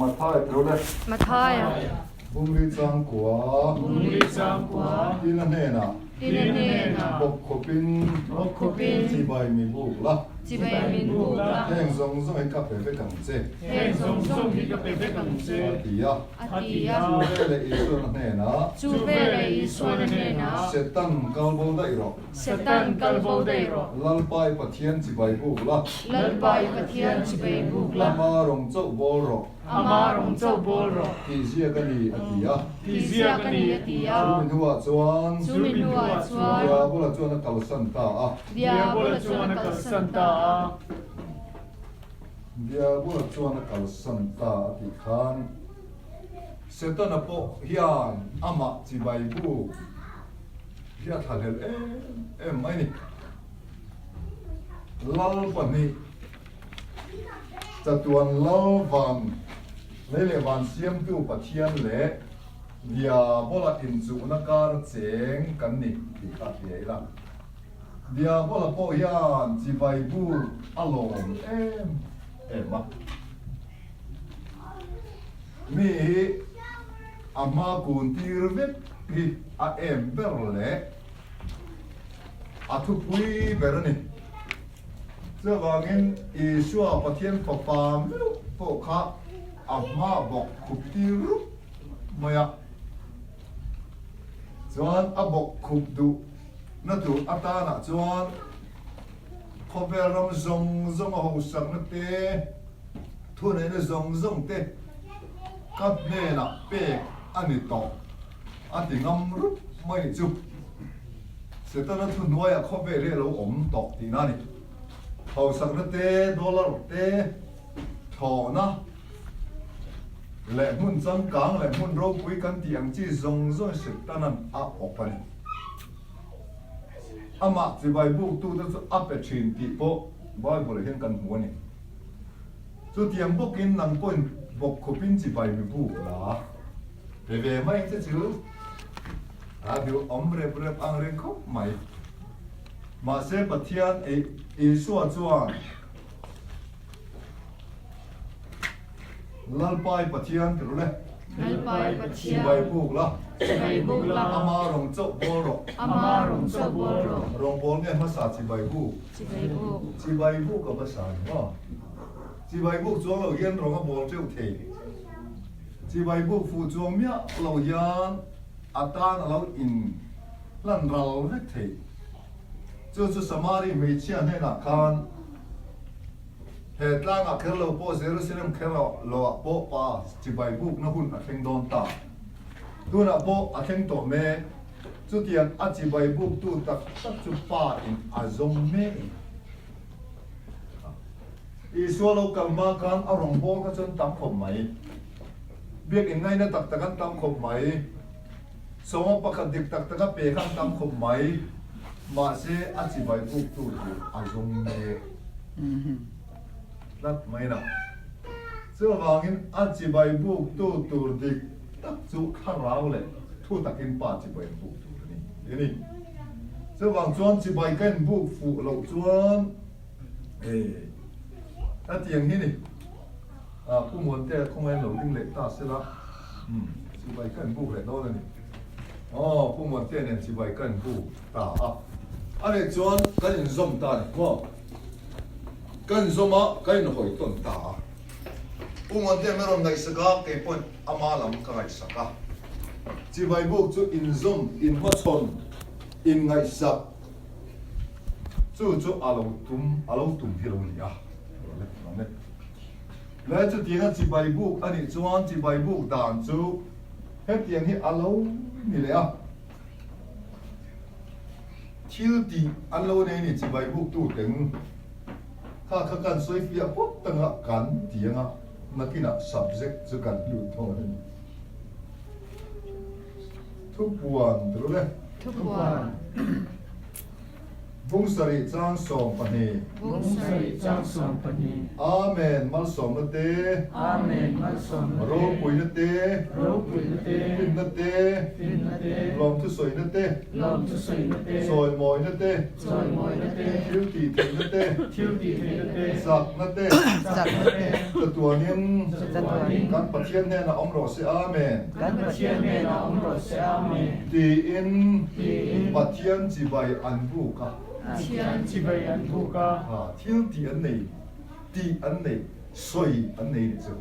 Matthai tho le. Matthai. Bungri changkua. Bungri changkua. Tin a hnenah. Tin a hnenah. Bawk khawpin. Bawk khawpin. Chibai mi buk la. Chibai min buk la. Heng zawng zawng hi ka pe vek ang che. Heng zawng zawng hi ka pe vek ang che. A ti a. A ti a. Chu veleh Isuan a hnenah. Chu veleh Isuan a hnenah. Satan kal bo daih rawh. Satan kal bo daih rawh. Lalpa i Pathian chibai buk la. Lalpa i Pathian chibai buk la. Ama rawng chauh bawl rawh. Ama rawng chauh bawl rawh. Tih ziak a ni, a ti a. Tih ziak a ni, a ti a. Chu mi hnuah chuan. Chu mi hnuah chuan. Diabola chuan a kalsan ta a. Diabola chuan a kalsan ta a. Diabola chuan a kalsan ta a tih khan Setana pawh hian amah chibai buk hi a thlahlel em em mai ni. Lal pahnih chatuan lal van lei leh van siamtu Pathian leh Diabola inchuhna kar cheng kan ni tih kha hria ila. Diabola pawh hian chibai buk a lawm em em a. Mi hi a hma kun tir vek hi a em ber leh a thupui ber a ni. Chuvangin Isua Pathian Fapa meuh pawh kha a hma bawk khup tir rup mai a. Chuan a bawk khup duh na tur atanah chuan khawvel ram zawng zawng a hosakna te, thuneihna zawng zawng te ka hnenah pek a ni tawh a ti ngam rup mai chu Setana thuhnuaiah khawvel hi a lo awm tawh tihna a ni. Hosakna te, dollar te, Thawhna leh hmun changkang leh hmun ropui kan tih ang chi zawng zawng Setanan a awp a ni. Amah chibai buktute chu a pe thin tih pawh Bible-ah hian kan hmu a ni. Chutiang bawkin nang pawhin bawk khawpin chibai mi buk la pe ve mai che chu a duh awm rep rep ang reng khawp mai. Mahse Pathian Isua chuan Lalpai Pathian ti ru le. Lalpai Pathian. Chibai buk la. Chibai buk la. Ama rawng chauh bawl rawh. Ama rawng chauh bawl rawh. Rawng bawl nge hmasa chibai buk. Chibai buk. Chibai buk a hmasa ni maw? Chibai buk chuang lo hian rawng a bawl teuh thei. Chibai buk fuh chuang miah lo hian a tan a lo in hlan ral vek thei. Chu chu Samari hmeichhia hnenah khan he tlangah kher lo pawh Jerusalem kher loah pawh pa chibai bukna hun a thleng dawn ta. Tunah pawh a thleng tawh mek. Chutiang a chibai buktu tak tak chu pa in a zawng mek a ni. Isua lo kal hma khan a rawngbâwl kha chuan tam khawp mai. Biakin ngaina tak tak an tam khawp mai. Sawma pakhat dik tak taka pe kha an tam khawp mai, mahse a chibai buktu tur a zawng mek tlat mai na. Chuvangin a chibai buktu tur dik tak chu thlarau leh thu takin pa chibai an buk tur a ni tih a ni. Chuvang chuan chibai ka inbuk fuh loh chuan e a tiang hi ni. Pu Muantea khawngain lo ding leh ta sela, chibai ka inbuk leh dawn a ni. Aw, Pu Muantea nen chibai ka inbuk ta a. A leh chuan kan inzawm ta a ni maw? Ka inzawm a, ka inhawi tawn ta a. Pu Muantea min rawn ngaihsak a, kei pawhin ama lam ka ngaihsak a. Chibai buk chu inzawm, inhmachhawn, inngaihsak, chu chu a lo tum, a lo tum hi lo ni a. Le chutianga chibai buk a nih chuan chibai buk dan chu hetiang hi a lo ni leh a, thil tih an lo nei ni chibai buk tu teng kha kha kan sawi fiah phawt tanga kan ti anga nakinah subject chu kan lut dawn a ni. Thupuan tilo le. Thupuan. Bung sarih chang 12. Bung sarih chang 12. Amen malsawmna te. Amen malsawmna te. Ropuina te. Ropuina te. Finna te. Finna te. Lawmthusawina te. Lawmthusawina te. Chawimawina te. Chawimawina te. Thil tihtheihna te. Thil tihtheihna te. Chakna te. Chakna te. Chatuanin. Chatuanin. Kan Pathian hnenah awm rawh se. Amen. Kan Pathian hnenah awm rawh se. Amen. Tiin. Tiin. Pathian chibai an buk a. Pathian chibai an buk a. Ha, thil tih an nei, tih an nei, sawi an nei nih chu.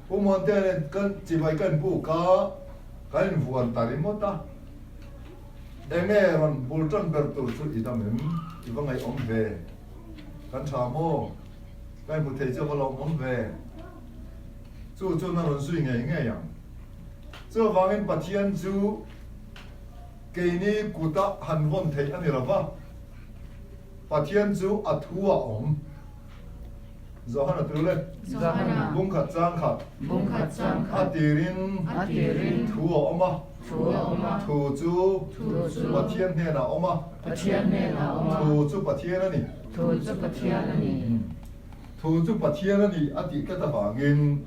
Pu Muantea nen kan chibai kan buk a, kan invuan ta ringawt a. Enge rawn bul tan ber tur chu i dam em? I va ngaihawm ve. Kan tha maw? Ka inhmu thei chu a va lawmawm ve. Chu chuan a rawn zui ngei ngei ang. Chuvangin Pathian chu keini kuta han vawn theih a ni lo va, Pathian chu a thu a awm. Johana tu le? Johana. Bung khat chang khat. Bung khat chang khat. A tirin. A tirin. Thu a awm a. Thu a awm a. Thu chu. Thu chu. Pathian hnenah a awm a. Pathian hnenah a awm a. Thu chu Pathian a ni. Thu chu Pathian a ni. Thu chu Pathian a ni a tih tlat avangin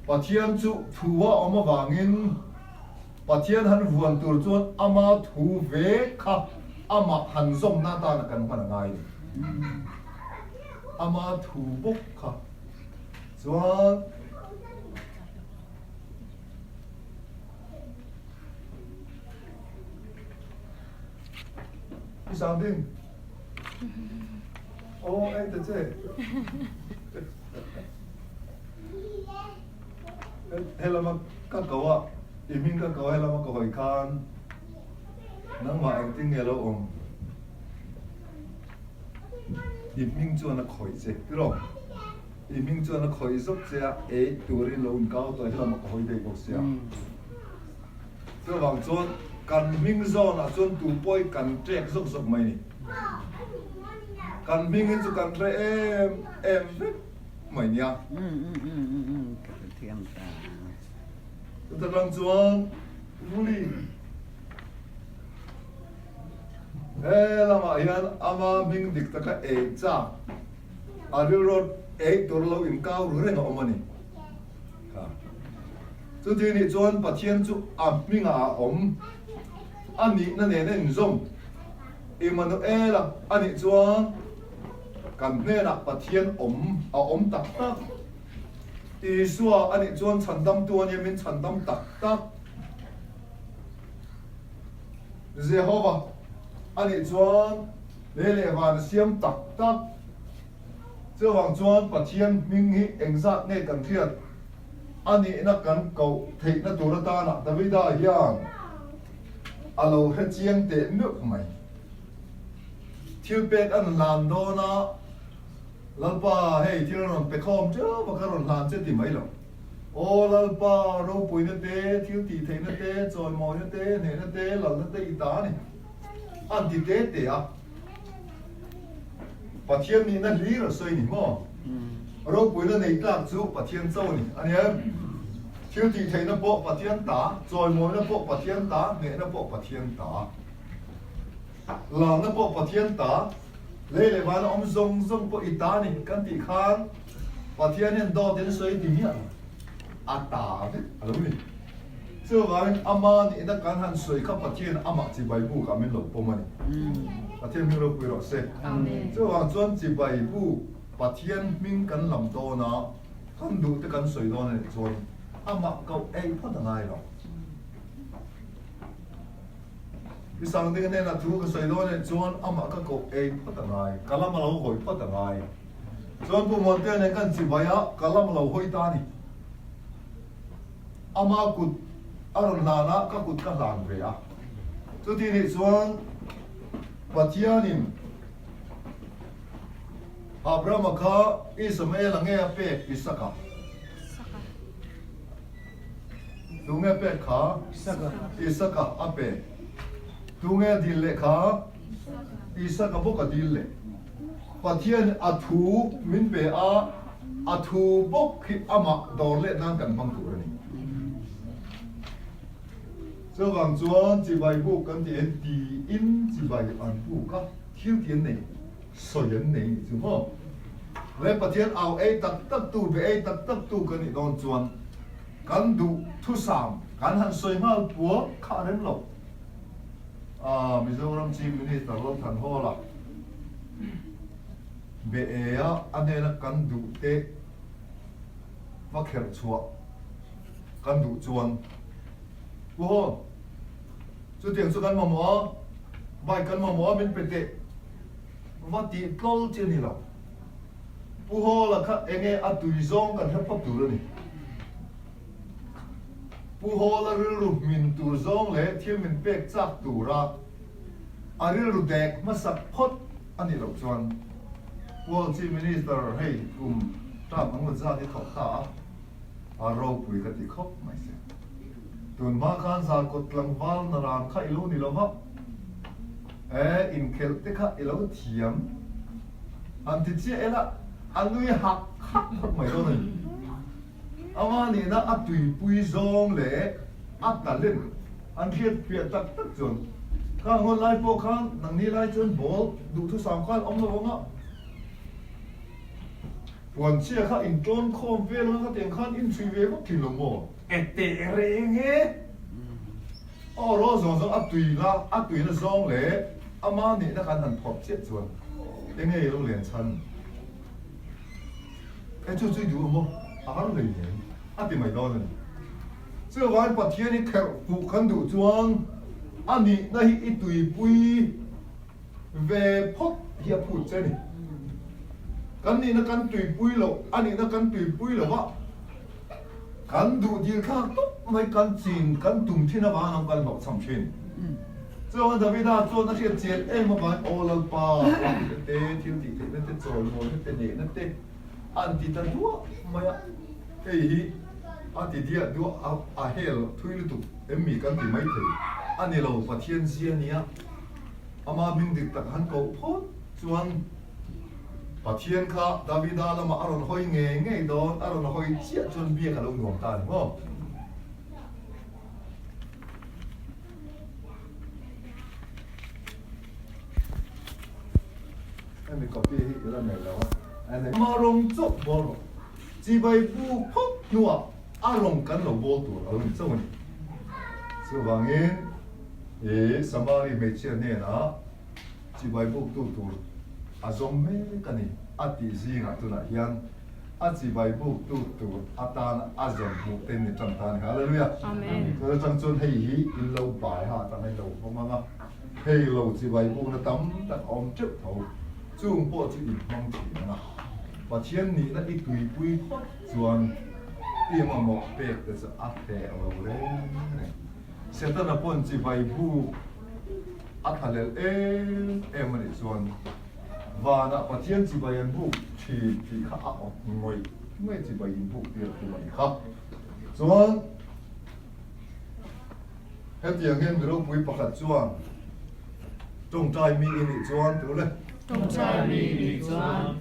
Pathian chu thu a awm avangin Pathian han vuan tur chuan ama thu ve kha amah han zawmna atana kan hman a ngai ni. Ama thu bawk kha chuan I sang ding. Aw ei ta che. Helama ka ko a, i hming ka ko a helama ka hawi khan nangmah engtin nge lo awm? I hming chuan a khawih che tiraw? I hming chuan a khawih zawk che a, ei turin lo inkau tawh helama ka hawi daih bawk sia. Chuvang chuan kan hming zawnah chuan tu pawhin kan ṭek zawk zawk mai ni. Kan hming hi chu kan hre em em vek mai nia. Chuta tang chuan Vuli he lamah hian ama hming dik taka ei chak a rilru ei tur lo inkau ru reng a awm a ni. Chuti nih chuan Pathian chu a hmingah a awm a nihna nen a inzawm. Immanuela a nih chuan kan hnenah Pathian awm a awm tak tak. Isua a nih chuan chhandamtu a nia min chhandam tak tak. Jehova a nih chuan lei leh van a siam tak tak. Chuvang chuan Pathian hming hi engzat nge kan hriat a nihna kan koh theihna tur atana Davida hian a lo hre chiang teh meuh mai. Thil pek an hlan dawn a, Lalpa hei thil a rawn pe khawm teuh a ka rawn hlan che ti mai lo. Aw Lalpa, ropuina te, thil tih theihna te, chawimawina te, hnehna te, lalna te i ta a ni. An ti te te a. Pathian nihna hlir a sawi ni maw? Ropuina nei tlak chu Pathian cho a ni a nia. Thil tih theihna pawh Pathian ta, chawimawina pawh Pathian ta, hnehna pawh Pathian ta. Lalna pawh Pathian ta, lei leh vana awm zawng zawng pawh i ta a ni kan tih khan Pathian hian dawt in sawi ti miah lo. A ta vek a lo ni. Chuvangin ama nihna kan han sawi kha Pathian amah chibai bukah min lo pawm a ni. Pathian hming ropui rawh se. Chuvang chuan chibai buk Pathian hming kan lam dawn a, kan duh te kan sawi dawn a nih chuan amah koh ei phawt a ngai lo. I sang ding hnenah thu ka sawi dawn a nih chuan amah ka koh ei phawt a ngai, ka lam a lo hawi phawt a ngai. Chuan Pu Muantea nen kan chibai a, ka lam a lo hawi ta a ni. Ama kut a rawn hlan a, ka kut ka hlan ve a. Chuti nih chuan Pathianin Abrahama kha Ismaela nge a pek Isaka? Tu nge pek kha? Isaka a pe. Tu nge a dil leh kha? Isaka bawk a dil leh. Pathian a thu min pe a, a thu bawk hi amah dawr leh nan kan hmang tur a ni. Chuvang chuan chibai buk kan tih hian tiin chibai an buk a, thil tih an nei, sawi an nei nih chu maw? Le Pathian au ei tak tak tu, be ei tak tak tu kan nih dawn chuan kan duh thusam kan han sawi nghal puak kha a rem lo. A Mizoram Chief Minister Lalthanhawla be e a, a hnena kan duh te va kherh chhuah kan duh chuan Pu Haw, chutiang chu kan mamawh a, bike kan mamawh a min pe teh va tih tlawl chi a ni lo. Pu Haw la kha enge a tui zawng kan hre phawt tur a ni. Pu Haw la rilru hmin tur zawng leh thil min pek chak tura a rilru dek hmasak phawt a nih loh chuan World Chief Minister hei kum term ang la zat hi thawk ta a, a ropui ka ti khawp mai se. Tun hma khan Zarkawt tlangval na ran kha i lo ni lo va, e inkhelh te kha i lo thiam han ti chiah ela a nui hak hak phawt mai dawn a ni. Ama nihna a tuipui zawng leh a talent an hriat piah tak tak chuan khang hun lai pawh khan nangni lai chuan ball duhthusam khan awm lo ang a, puanchhia kha intawn khawm vel ang a khatiang khan inchhui ve vak thin lo maw? E teh reng e! Aw rawl zawng zawng a tui la, a tuina zawng leh ama nihna khan han phawrh chiah chuan enge i lo len chhan? Hei chu chui duh a maw? A har hlei nen a ti mai dawn a ni. Chuvangin Pathian hi kherh fuh kan duh chuan a nihna hi i tuipui ve phawt hi a phut che a ni. Kan nihna kan tuipui loh, a nihna kan tuipui lo va, kan duh dil thlak tawp mai kan chin kan tum thin avangin an kal hlawhchham thin. Chuan Davida chuan a hriat chian em avangin Aw Lalpa, hna te, thil tih theihna te, chawimawina te, hnehna te an ti ta duah mai a. Hei hi a ti diah duah a, a hel thui lutuk em mi kan ti maithei a ni lo, Pathian zia nia ama hming dik tak han koh phawt chuan Pathian kha Davida lamah a rawn hawi ngei ngei dawn, a rawn hawi chiah chuan biak a lo nuam ta a ni maw? Hemi copy hi i la nei lo a. Ama rawng chauh bawl rawh. Chibai bu phawt hnuah a rawng kan lo bawl tur a lo ni chauh a ni. Chuvangin i Samari hmeichhia hnenah chibai buktu tur a zawm mek a ni a tih zingah tunah hian A chibai buktu tur atan a zawn hmuh te ni tan ta a ni. Hallelujah! Amen. Chuan atang chuan hei hi in lo bai ha atang in lo hmang ang a, hei lo chibai bukna tam tak a awm teuh tho. Chung pawh chu in hmang thin ang a. Pathian nihna i tuipui phawt chuan i mamawh pek te chu a hleh lo reng reng. Setana pawn chibai buk a thlahlel em em a nih chuan Vanah Pathian chibai an buk thin tih kha a awk ngawih ngawih chibai in buk tir a tum a ni kha. Chuan hetiang hian mi ropui pakhat chuan tawngtai mi i nih chuan tu le? Tawngtai mi i nih chuan.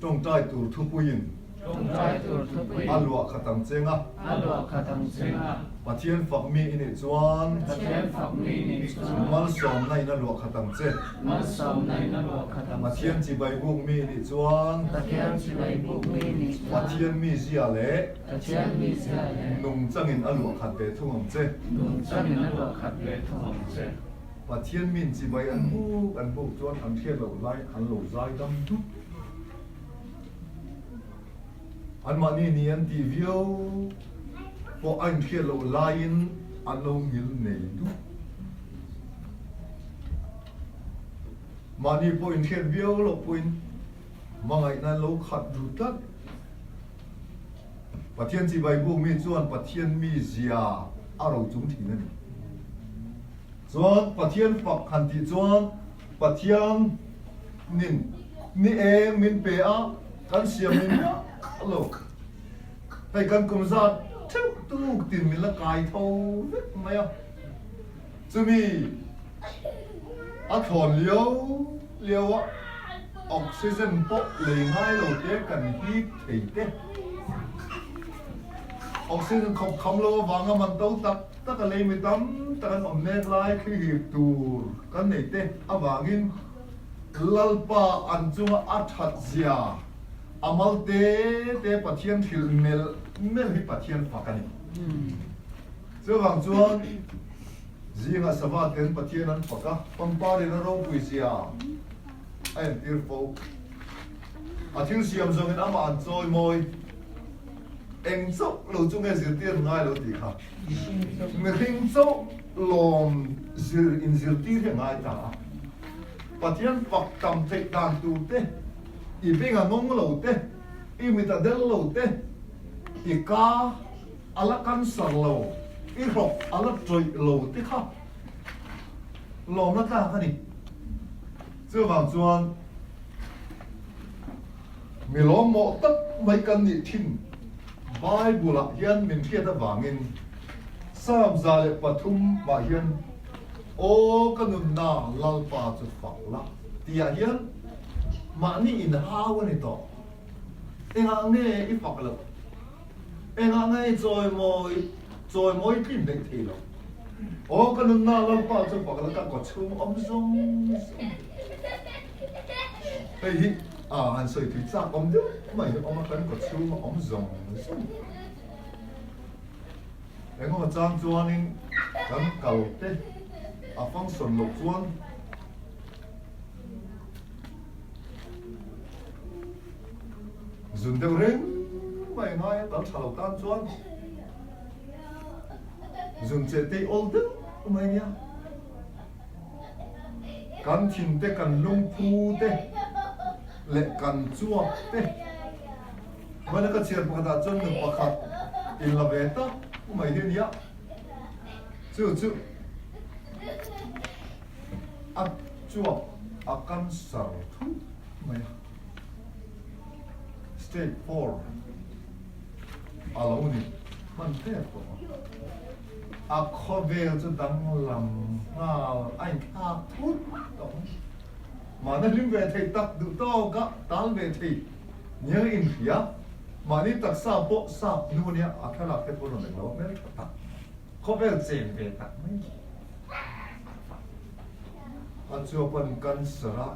Tawngtai tur thupuiin. Tawngtai tur thupuiin. A luah khat ang cheng a. A luah khat ang cheng a. Pathian fak mi i nih chuan. Pathian fak mi i nih chuan. Malsawmna in a luah khat ang che. Malsawmna in a luah khat ang che. Pathian chibai buk mi i nih chuan. Pathian chibai buk mi i nih chuan. Pathian mizia leh. Pathian mizia leh. Nungchangin a luah khat ve thung ang che. Nungchangin a luah khat ve thung ang che. Pathian min chibai an buk an buk chuan an hriat loh lai an lo zai dam dup. Anmahni ni an tih viau pawh a inhriat loh laiin an lo ngil nei dup. Mahni pawh inhriat viau loh pawhin hmangaihna an lo khat ru tlat. Pathian chibai buk mi chuan Pathian mizia a ro chung thin a ni. Chuan Pathian fak han tih chuan Pathian nin ni eng min pe a, kan siam ni miah lo. Hei kan kum zat theuh tuk tin min la kai tho vek mai a. Chumi a thlawn liau liau a, oxygen pawh lei ngai lo te kan hip thei te. Oxygen khawp kham lo avanga man to tak tak a lei mi tam tak an awm mek lai thli hip tur kan nei te avangin Lalpa an chunga a that zia a mal te te Pathian hrilh melh melh hi Pathian fak a ni. Chuvang chuan zinga sava ten Pathian an fak a, pangpar in a ropui zia a entir fo. A thil siam zawngin amah an chawi mawi. Eng chauh lo chu nge zirtir an ngai lo tih kha mihring chauh lawm zir inzirtir hi a ngai ta a. Pathian fak tam theih dan tur te, i beng a ngawng lo te, i mit a del lo te, i ka a la cancer lo, i hrawk a la tawih lo te kha lawmna tlak a ni. Chuvang chuan mi lawmmawh tak mai kan nih thin Bible ah hian min hriat avangin Psalm 103 ah hian Aw ka nunna Lalpa chu fak la tih ah hian mahni inhau a ni tawh. Engah nge i fak loh? Engah nge i chawimawi chawimawi tlin daih thei lo? Aw ka nunna Lalpa chu fak la ka kaw chhung awm zawng zawng. Hei hi a han sawi tui chak awm deuh mai hi awm a kan kaw chhung a awm zawng zawng. Engemaw chang chuanin kan kal te a function loh chuan Zun deuh reng mai ngai a kal tha lo tan chuan zun che tei awl deuh mai nia. Kan thin te, kan lungphu te leh kan chuak te hmana ka chhiar pakhatah chuan nu pakhat in la ve tak mai hi a nia. Chu chu a chuak a cancer thut mai a. State 4 a lo ni hman tep tawh a. A khawvel chu danglam nghal a inthlak thut tawh a. Mahni hlim ve thei tak duh tawk a tal ve thei nia inhria. Mahni taksa pawh sap hnu nia a thlalak te pawh rawn eng lo a hmel tha tak. Khawvel chen ve tak mai. A chuapan cancer a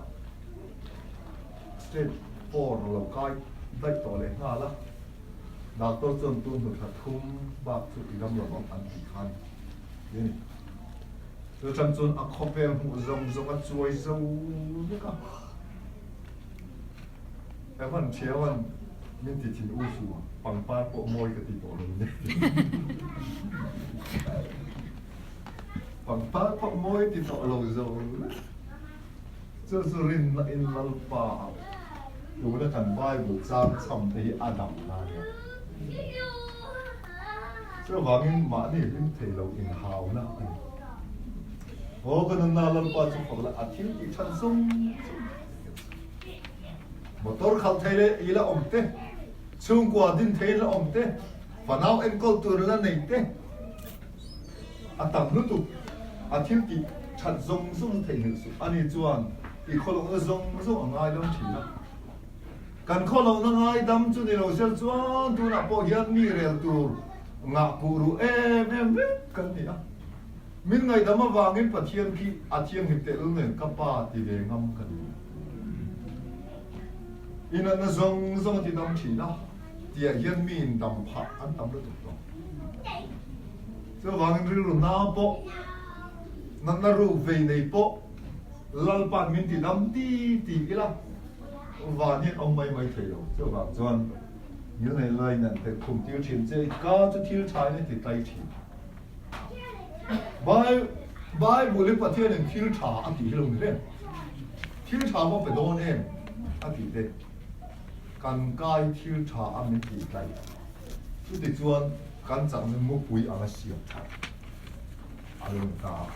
Stage 4 lo kai daih tawh leh nghal a, doctor chuan tun hnu thla thum bak chu i dam lo ang an tih khan ti a ni. Chu atang chuan a khawvel hmuh zawng zawng a chuai zo vek a, Evan Thiawan min ti thin u su a, pangpar pawh mawi ka ti tawh lo ni. Pangpar pawh mawi ti tawh lo zo vek. Chu chu rinna in Lalpa ah tuna kan Bible chang chham te hi a dam na nia. Chuvangin mahni hlim thei lo inhauna a ni. Aw ka nunna Lalpa chu fak la a thil tih that zawng zawng Motor khalh thei leh i la awm te, chhungkua din thei la awm te, fanau enkawl tur la nei te, A tam lutuk, a thil tih that zawng zawng theihnghilh suh. Ani chuan i khawlohna zawng zawng a ngaidam thin a. Kan khawlohna ngaidam chu ni lo sel chuan tunah pawh hian mi rel tur ngah kuh ruh em em vek kan ni a. Min ngaihdam avangin Pathian khi a thianghlim tehlul nen ka pa ti ve ngam kan ni. Inanna zawng zawng a ti dam thin a, tiah hian miin dam phah an tam lutuk tawh. Chuvangin rilru nau pawh, natna ruk vei nei pawh Lalpa'n min ti dam ti ti ila, van hian awm mai mai thei lo. Chuvang chuan ngilnei laiin an tek khum tir thin che, i ka chu thil thain a ti tlai thin. Bible hi Pathianin thil tha a tih hi lo ni reng. Thil tha pawh pe dawn em a tih te, kan kai thil tha a min tih tlaih. Chutichuan kan chakna mupui anga siam that a lo ni ta a.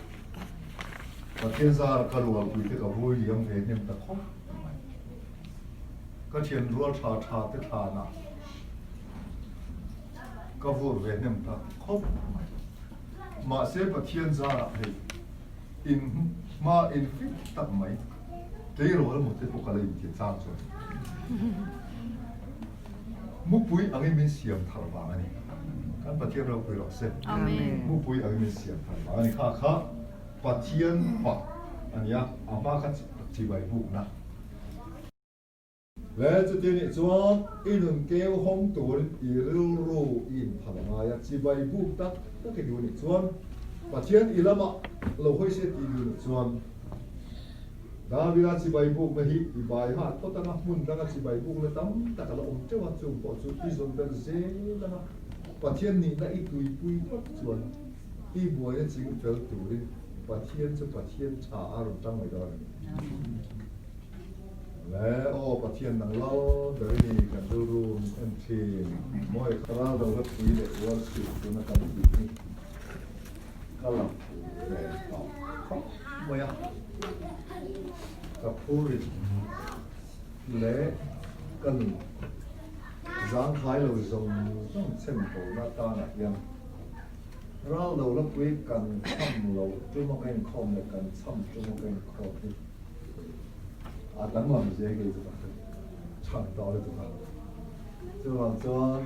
Pathian zara ka rualpui te ka vui liam ve hnem ta khawp mai. Ka thian rual tha tha te thlanah ka vur ve hnem ta khawp mai. Mahse Pathian zarah hei in hma in fit tak mai tleirawl emaw te pawh ka la inti chang chuan mupui angin min siam thar vang a ni. Kan Pathian ropui rawh se. Amen. Mupui angin min siam thar vang a ni. Kha kha Pathian fak a nia, a hma kha chibai bukna. Le chuti nih chuan i nun keu hawng turin i rilru i inphal a ngai a, chibai buk tak tak i duh nih chuan Pathian i lamah lo hawi se tih duh nih chuan Davida chibai bukna hi i bai hat phawt anga hmun danga chibai bukna tam tak a la awm teuh a, chung pawh chu i zawn belh zel anga Pathian nihna i tuipui phawt chuan i buaina ching fel turin Pathian chu Pathian tha a rawn tang mai dawn a ni. Le aw Pathian nang lal ber i ni kan rilru min en thin mawi kha ral do hla pui leh worship tuna kan tih hi ka la phu ve tawh khawp mai a, ka phurit leh ka nun zangkhai lo zawng zawng chhem bona tanah hian ral do hla pui kan chham loh tuma ka inkhawm leh kan chham tuma ka inkhawm hi a danglam zel ngei chu ka hre chhan tawh lutuk a. Chuvang chuan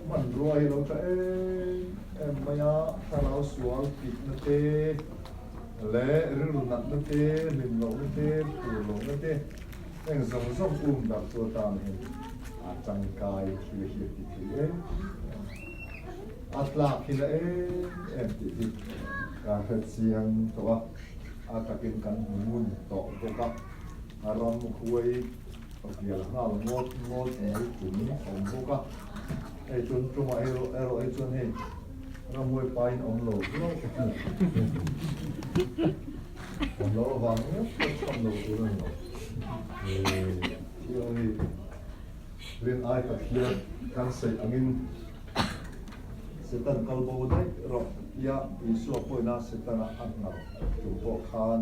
hmanrua hi lo tha em em mai a, thlarau sual pitna te leh rilru natna te, hlim lohna te, phur lohna te heng zawng zawng um darh chu atan hian a tangkai thil hi a ti thei em em a, a tlak hi la em em tih hi ka hrechiang tawh a, a takin kan hmu ngun tawh bawk a, a ram huai Ka pial nghal ngawt ngawt mai tum awm bawk a, hei tun tumah erawh erawh hi chuan hei ramhuai pain awm lo hlauh awm loh avang ngawt pawh chham lo tur a ni lo. Thil hi rin ai tak hian kan sawi angin Satan kal bo daih rawh tia Isua pawina Setana a hnar tum pawh khan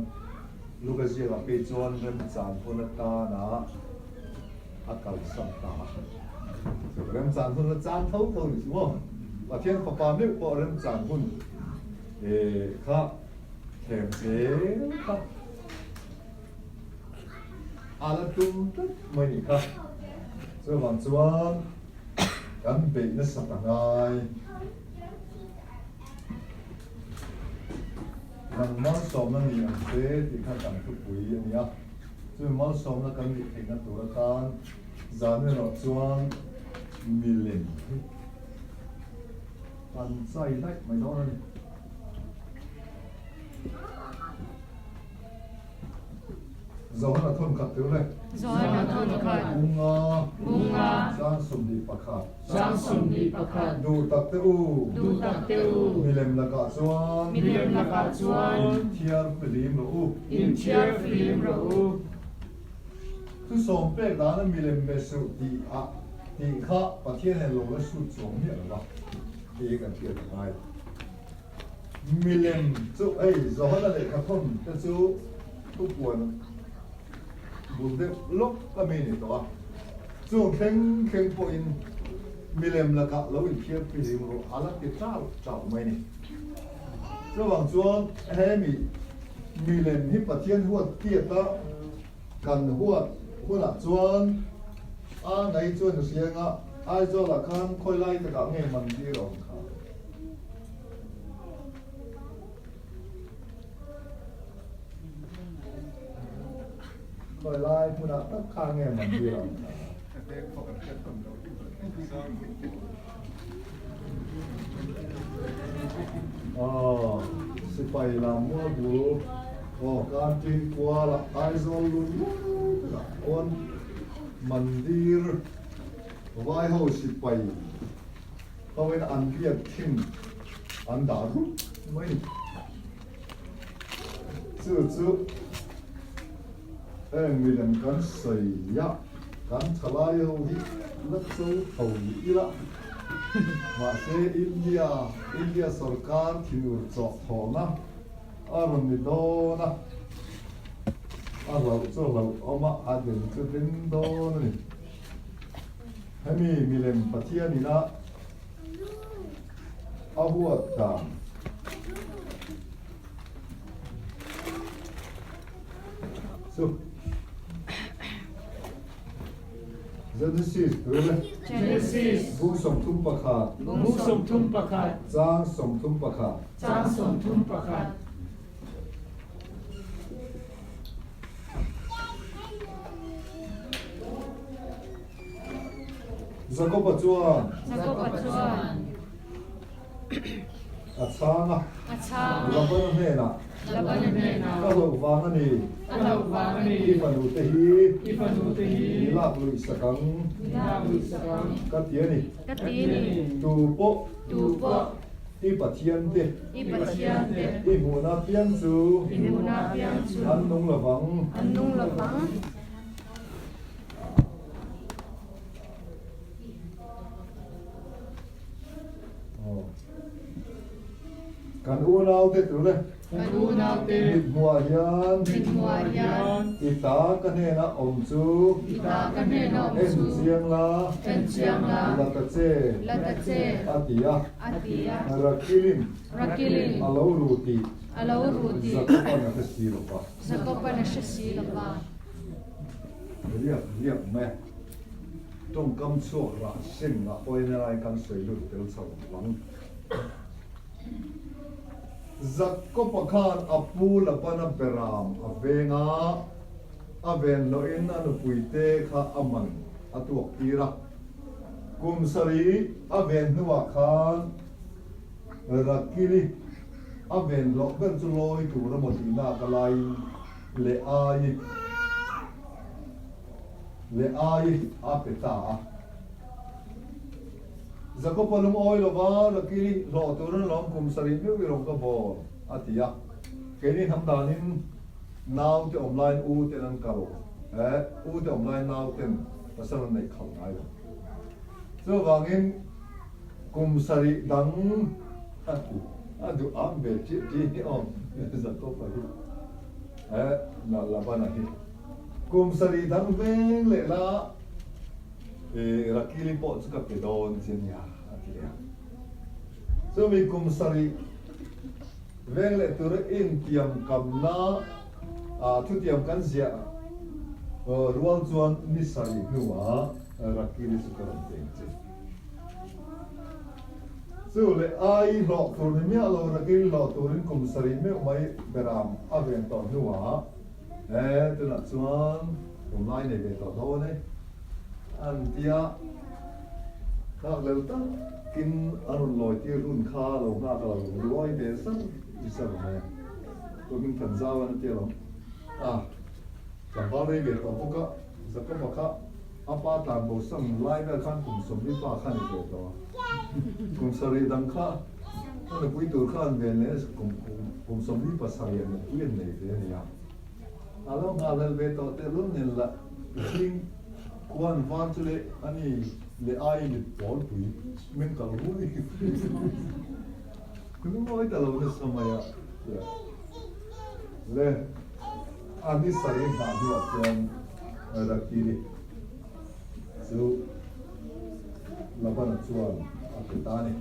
Luka ziakah phei chuan remchan hun atana a kalsan ta a. Chu remchan hun la chan tho tho ni chu maw? Pathian fapa meuh pawh remchan hun kha thlem zel kha a la tum tlat mai ni kha. Chuvang chuan kan beih nasat a ngai. Nang malsawmna ni ang che tih kha kan thupui a ni a, chumi malsawmna kan nih theihna tur atan zan erawh chuan milem hi kan chai daih mai dawn a ni. Zohana thawn khat tir le. Zohana thawn khat. Bunga. Bunga. Chang 21. Chang 21. Duh tak te u. Duh tak te u. Milem lakah chuan. Milem lakah chuan. Inthiar fihlim rawh u. Inthiar fihlim rawh u. Thusawm pek dana milem be suh tih ah tih kha Pathian hian lo la sut chuang miah lo va tih hi kan hriat a ngai. Milem chu hei Johana lehkha thawn te chu thupuan bul deuh lawk a mi ni tawh a, chung thleng thleng pawhin milem lakah lo inthiar fihlim rawh a la ti chau chau mai ni. Chuvang chuan hemi milem hi Pathian huat tiata kan huat hunah chuan a ngai chuan hrianga Aizawlah khan khawi lai takah nge mandir a awm kha? Khawi lai hmunah tak kha nge mandir a awm kha? Aw, sipai lam mual bul, aw, Kantin kualah Aizawl lun lai takah khuan mandir vai ho sipai Hoin an biak thin an dah rup mai ni. Chu chu heng milem kan sawi a, kan thalai ho hi la cho tho ni ila. Mahse India, India sorkar thinur chawh thawhna a rawn ni dawn a, a hlauh chu hlauh awm a, a den chu den dawn a ni. Hemi milem Pathian ina a huat dan chu Genesis hril. Genesis. Bung 31. Bung 31. Chang 31. Chang 31. Jakoba chuan. Jakoba chuan. A chhang a. A chhang a. Labana hnenah. Labana hnenah. Ka hlauh vang a ni. Ka hlauh vang a ni. I fanu te hi. I fanu te hi. Mi lak luih sak ang. Mi lak luih sak ang. Ka ti a ni. Ka ti a ni. Tu pawh. Tu pawh. I Pathian te. I Pathian te. I hmuhna piang chu. I hmuhna piang chu. An nung lovang. An nung lovang. Kan unaute tur e. Kan unaute. Mithmuah hian. Mithmuah hian. I ta ka hnena awm chu. I ta ka hnena awm chu. En chiang la. En chiang la. La ta che. La ta che. A ti a. A ti a. Rakilin. Rakilin. A lo ru tih. A lo ru tih. Jakoban a hre si lo va. Jakoban a hre si lo va. Riak riak mai a. Tawngkam chhuak rah seng ah pawhin helai kan sawi lut tel chho vang. Jakob-a khan a pu Labana beram a veng a, a ven lohin a nupuite kha a man a tuak tir a. Kum sarih a ven hnuah khan Rakili a ven loh ber chu lawi tur emaw tihnak a laiin leh ai. Leh ai a pe ta a. Jakob-a lungawi lova Rakili hlawh turin lawm kum sarih meuh i rawn ka bawl, a ti a. Keini hnam danin nau te awm laiin u ten an kal, eh, u te awm laiin nau ten pasal an neih khalh ngai lo. Chuvangin kum sarih dang a ti, a duh am ve chiah tih hi awm Jakob-a hi, eh, Labana hi. Kum sarih dang veng leh la i Rakili pawh chu ka pe dawn che nia, a ti leh a. Chumi kum sarih veng leh tura intiam kamna ah thutiam kan ziah rual chuan ni sarih hnuah Rakili chu ka rawn peng che. Chu leh ai hlawh tur ni miah lo Rakili hlawh turin kum sarih meuh mai beram a ven tawh hnuah He tunah chuan awmlai nei ve tawh dawn e an tia nghak leu takin a rawn lawi tir hun kha lo nghak a lo luai ve zar zar mai a, tukin than zau an tia lo a tlangval rei ve tawh bawk a, Jacob-a kha a pa tlan bo sam lai vel khan kum sawmli pa kha ni ve tawh a, kum sarih dang kha a nupui tur khan ven leh kum kum sawmli pasarih a nupui an nei ve a nia. A lo nghah lel ve tawh tehlul nen lah zing khuan var chu leh a ni leh ai mit pawlpui min kal rui lungawi ta lo nasa mai a le a ni sarih nghah hnuah chuan Rakili chu Labana chuan a pe ta a ni.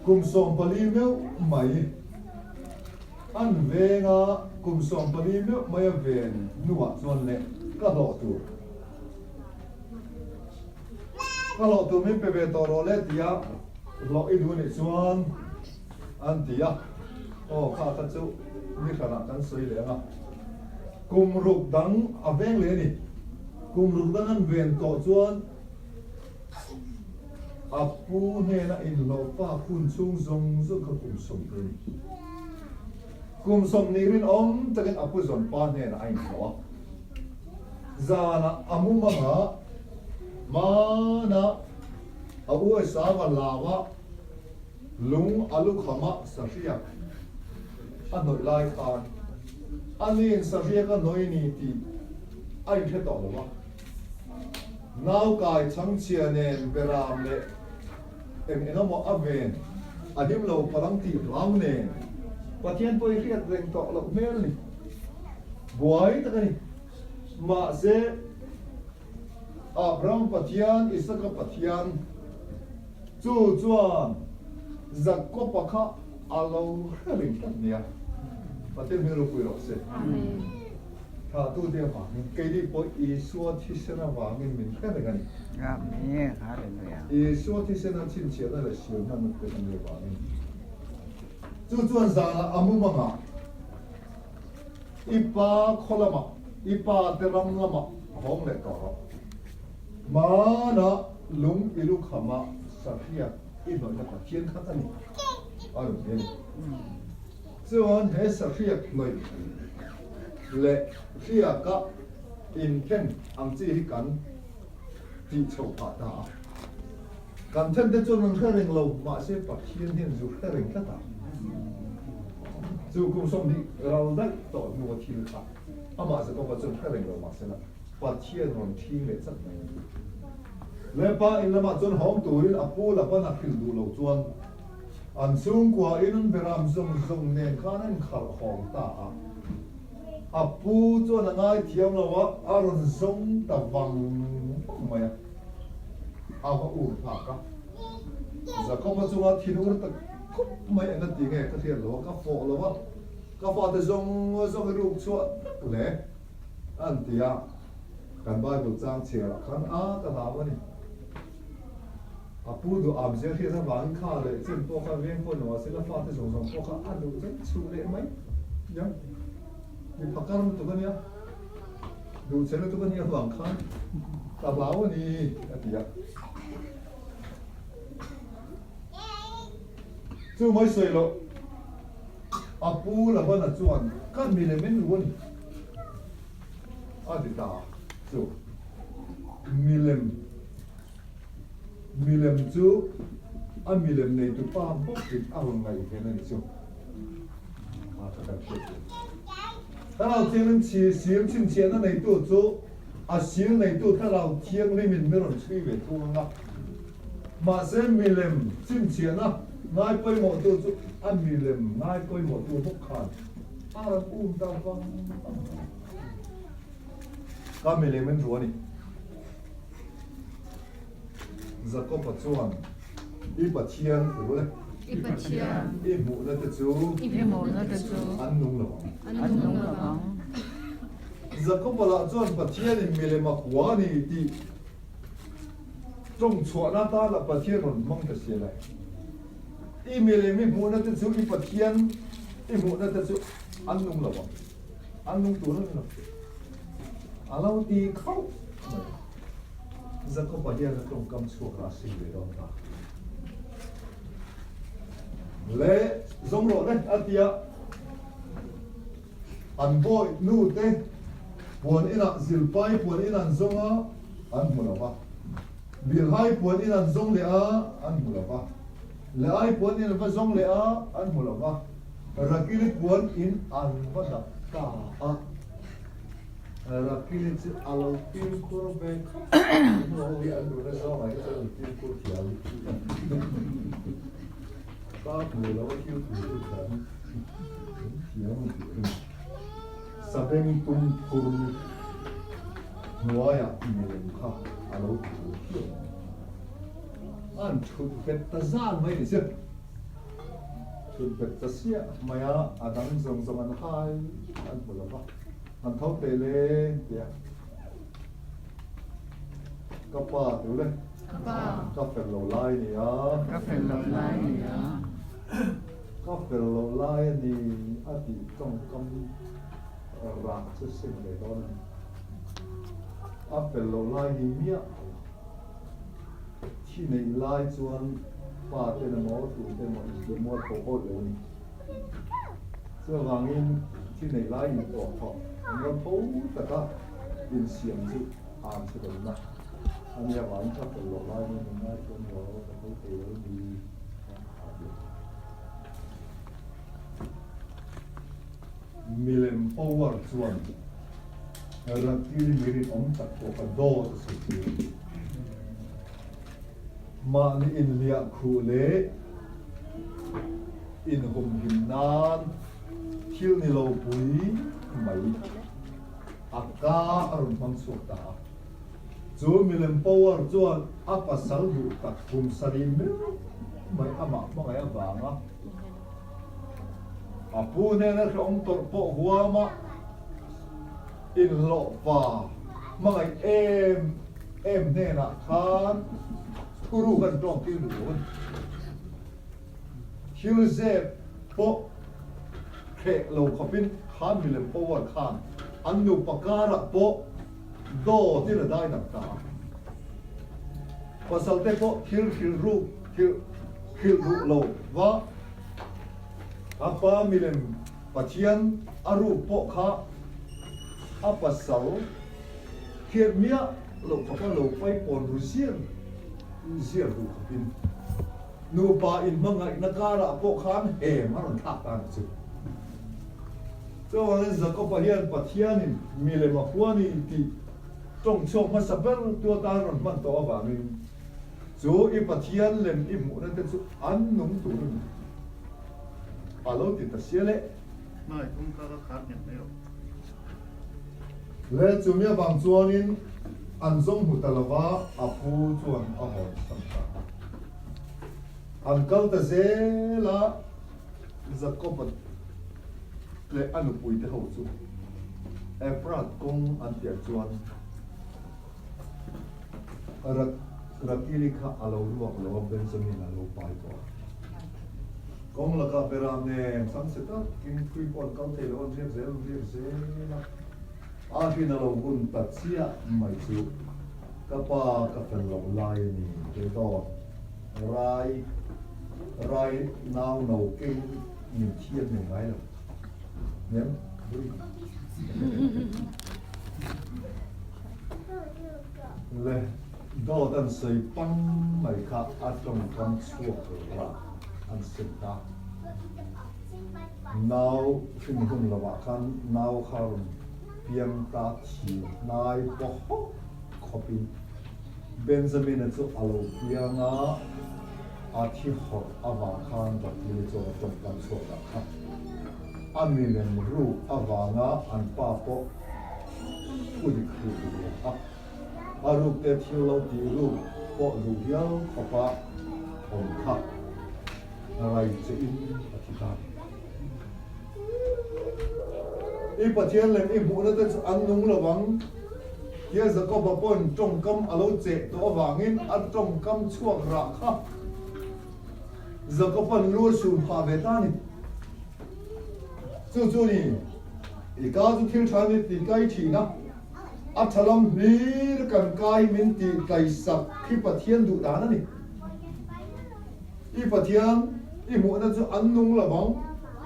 Kum 14 meuh mai an veng a, kum 14 meuh mai a ven hnuah chuan leh ka hlawh tur, ka hlawh tur min pe ve tawh rawh le tia hlawh i duh nih chuan an ti a, aw kha kha chu ni hranah kan sawi leh ang a, kum ruk dang a veng leh a ni, kum ruk dang an ven tawh chuan. A pu hnena inhlawhfak hun chhung zawng zawng kha kum 20 a ni. Kum 20 rinawm takin a pu zawnpa hnenah a inhlawh a. Zanah a mumangah hmanah a USA va lau a, lung a lukhama sahriak a hnawih lai khan a niin sahriak a hnawih ni tih a inhre tawh lo a. Naukai chhangchhia nen beram leh eng eng emaw a ven a him lo palang tih hlau nen Pathian pawh i hriat reng tawh loh hmel ni. Buai tak a ni. Mahse, Abraham Pathian, Isaka Pathian chu chuan Jakob-a kha a lo hre reng tlat nia. Pathian hmel ropui rawh se. Amen. Thlahtute avangin keini pawh Isua thisen avangin min hre reng a ni. Amen. Hallelujah. Isua thisena chhinchhiahna leh siamna nut te kan nih avangin. Chu chuan zanah a mumangah i pa khaw lamah, i pa te ram lamah hawng leh tawh rawh. Hmanah lung i lukhama sahriak i hnawihna Pathian kha ka ni, a rawn ti a ni. Chuan he sahriak hnawih leh hriaka inthen ang chi hi kan tih chhoh phah ta a. Kan then te chuan an hre reng lo, mahse Pathian hian zu hre reng tlat a. Chu kum 20 ral daih tawh hnua thil kha amah Jakoba chuan hre reng lo mahsela Pathian rawn ṭhing leh chat mai a ni. Lepa in lamah chuan hawng turin a pu Labana hrilh duh lo chuan an chhungkua in an beram zawng zawng nen khan an inkhalh hawng ta a. A pu chuan a ngaithiam lo a, a rawn zawng ta vang vang mai a. A va ur phak a. Jakoba chunga thin ur ta khup mai eng a ti nge ka hriat lo a, ka fawh lo a, ka fate zawng zawng i ruk chhuah tak le an ti a. Kan Bible chang chhiarah khan a ka hlau a ni. A pu duh am zia hriat avangin kha leh chin pawh kha veng pawh nuah sela fate zawng zawng pawh kha a duh chuan chhuh leh mai nia. Mi phakar lutuk a nia, duh che lutuk a nia avang khan ka hlau a ni a ti a. Chu mai sawi loh a pu Labana chuan ka mi leh men lu a ni a ti ta a. Chu milem Milem chu a milem neitu pa bawkin a rawn ngaihven a ni chu. A tha kan hriat tur. Thlarau Thianghlim chhi sil chhinchhiahna neitu chu a sil neitu Thlarau Thianghlimin mi rawn chhui ve thung ang a. Mahse milem chhinchhiahna ngai pawimawhtu chu a milem ngai pawimawhtu bawk khan a rawn um ta vang vang mai. Ka milem in ru a ni. Jakob-a chuan, I Pathian i ru le. I Pathian. I hmuhna te chu. I hmuhna te chu. An nung lo ang. An nung lo ang. Jakob-a lah chuan Pathianin milem a hua a ni tih tawng chhuahna atan a Pathian rawn hmang ta si le. I milem i hmuhna te chu i Pathian i hmuhna te chu an nung lo ang. An nung tur a ni lo. A lo ti khauh mai. Jakob-a hian a tawngkam chhuak a sim ve dawn ta. Le zawng rawh le a ti a. An bawi nu te puan inah Zilpai puan in an zawng a, an hmu lo va. Bilhai puan in an zawng leh a, an hmu lo va. Leai puan in an va zawng leh a, an hmu lo va. Rakili puan in an va dak ta a. Rakili chu a lo fimkhur ve khawp mai. Nu ho hi an duhna zawngah hi chuan an fimkhur thiam. Pa hmu lo a thil thu chu thiam thiam an tih ring. Sabeng tum phur hnuaiah milem kha a lo thu thiam. An thut bet ta zan mai ni chu. Thut bet ta siah mai a, a dang zawng zawng an hai an hmu lo va, an tho teh le tia ka pa tu le Ka pa. Ka fel lo lai ni a. Ka fel lo lai ni a. Ka fel lo lai a ni a tih tawngkam rah chu sim ve dawn a ni. A fel lo lai ni miah lo. Thi neih lai chuan pa ten emaw tu te emaw intih mual pawh awih lo a ni. Chuvangin thi neih lai intuah thawh mual tho taka insiam chu an chhe dawn a. A nia vangin ka fel loh lai nen min ngai chuan lo ka tho thei lo ni a ti a. Milem power chuan Rakil mirinawm tak pawh kha dawt a sawi tir a ni. Mahni inhliah khuh leh inhumhim nan thil ni lo pui mai a ka a rawn hmang chhuak ta a. Chu milem power chuan a pasal duh tak kum sarih meuh mai amah hmangaih avanga A pu hnena hrehawm tawrh pawh huam a. Inhlawhpa hmangaih em em hnenah khan thuruk an tawng tir duh lo a ni. Thil zep pawh hreh lo khawpin khan milem power khan an nupa karah pawh dawtin a dai dang ta a. Pasal te pawh thil hrilh ruk hrilh hrilh duh lo va, a pa milem Pathian a ruk pawh kha a pasal hriat miah loh khawpa lo paipawn ru ziar ziar duh khawpin nupa inhmangaihna karah pawh khan hem a rawn thlak ta ni chu. Chuvangin Jakob-a hian Pathianin milem a hua ni tih tawng chhuak hmasa ber tu atan rawn hman tawh avangin chu i Pathian lem i hmuhna te chu an nung tur a ni. A lo ti ta sia le. Hmai kawngka ka khar nghet mai rawh. Le chumi avang chuanin an zawng hmu ta lova a pu chuan a hawn sam ta a. An kal ta zel a, Jakob-a leh a nupuite ho chu Ephrath kawng an piah chuan Rakili kha a lo ruak lo a, Benjamin a lo pai tawh a. Kawng lakah berah nen sam se takin thui pawh an kal thei lo, an riak zel an riak zel a. A hrin a lo hun ta chiah mai chu ka pa ka fel loh lai a ni tih dawt rai rai nau no keng min thiam nei ngai lo. Nem vui. Le dawt an sawi pang mai kha a tawngkam chhuak rah an sim ta. Nau hrin hun lovah khan nau kha rawn piang ta thi hnai pawh hawk khawpin Benjamin-a chu a lo piang a, a thi hawrh avang khan Rakili chuan a tawngkam chhuak dah kha. A milem ruk avanga an pa pawh thu dik hruk duh lo a, a ruk te thil lo tih ruk pawh duh hial khawpa awm kha rai che in a thi ta. I Pathian lem i hmuhna te chu an nung lo ang, tia Jakoba pawn tawngkam a lo cheh tawh avangin a tawngkam chhuak rah kha Jakoba'n lu a sun phah ve ta a ni. Chu chu ni, i ka chu thil tha ni ti kai thin a, a tha lam hlir kan kai min tih tlaisak khi Pathian duh dan a ni. I Pathian i hmuhna chu an nung lo vang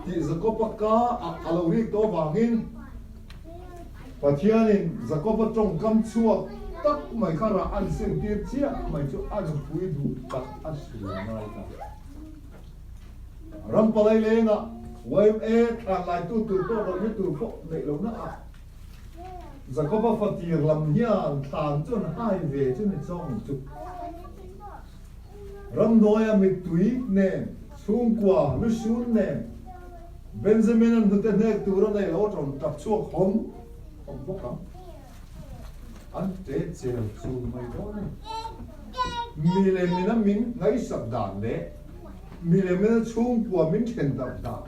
tih Jakob-a ka ah a lo rik tawh avangin Pathianin Jakob-a tawngkam chhuak tak mai kha rah an sentir chiah mai chu a nupui duh tak a sual ngai ta. Ram palai lengah YMA thlan laitu tur pawh rawihna tur pawh neih lohna ah Jakob-a fatir lam hian thlan chu an hai ve chu ni chawng chu. Ramhnuaia mittui nen, chhungkua lusun nen, Benjamin-a hnute hnek tur a nei lo a rawn tap chhuak hawm hawm bawk ang. An te chel chul mai dawn a ni. Milemina min ngaihsak dan leh milemina chhungkua min then darh dan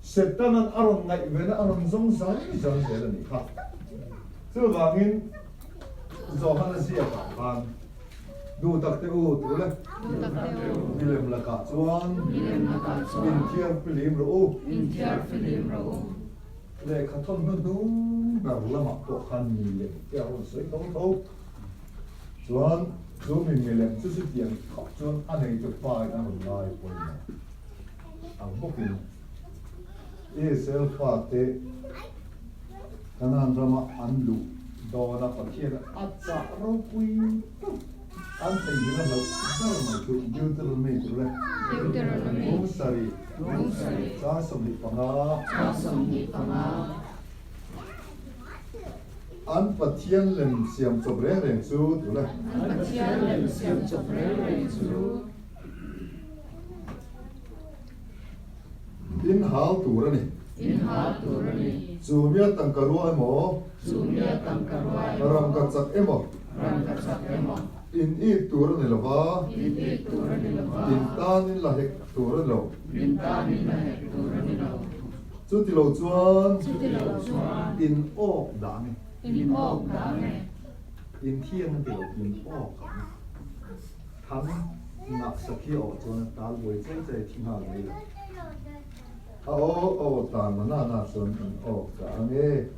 Setanan a rawn ngaihven a, a rawn zawng zan zan zel a nih kha. Chuvangin Johana ziakah khan Duh tak teh u tu le. Duh tak teh u. Milem lakah chuan. Milem lakah chuan. Inthiar filim rawh u. Inthiar filim rawh u. Lehkha thawmhnaw hnung ber lamah pawh khan milem te a rawn sawi tho tho. Chuan chu mi milem chu chutiang khawp chuan a neitu pa in a rawn lai pawimawh ang bawkin Israel fate Kanaan rama an luh dawna Pathian a chah ropui tak an theihnghilh a hlauh ber mai chu Deuteronomy tur le Deuteronomy Bung sarih Bung sarih chang 25 chang 25. An Pathian lem siam chawp reng reng chu tur le An Pathian lem siam chawp reng reng chu. In hal tur a ni. In hal tur a ni. Chu mia tangka rua emaw. Chu mia tangka rua emaw. Ramka chak emaw. Ramka chak emaw. In it tur a ni lo va. In it tur a ni lo va. In tan in la hek tur a ni lo. In tan in la hek tur a ni lo. Chuti lo chuan. Chuti lo chuan. In awk dah ang e. In awk dah ang e. In thiang a ti lo, in awk ang e. Thang ngah sakhi awh chuan a tal buai chai chai thi nghal mai lo. A aw aw tan na na chuan in awk dah ang e.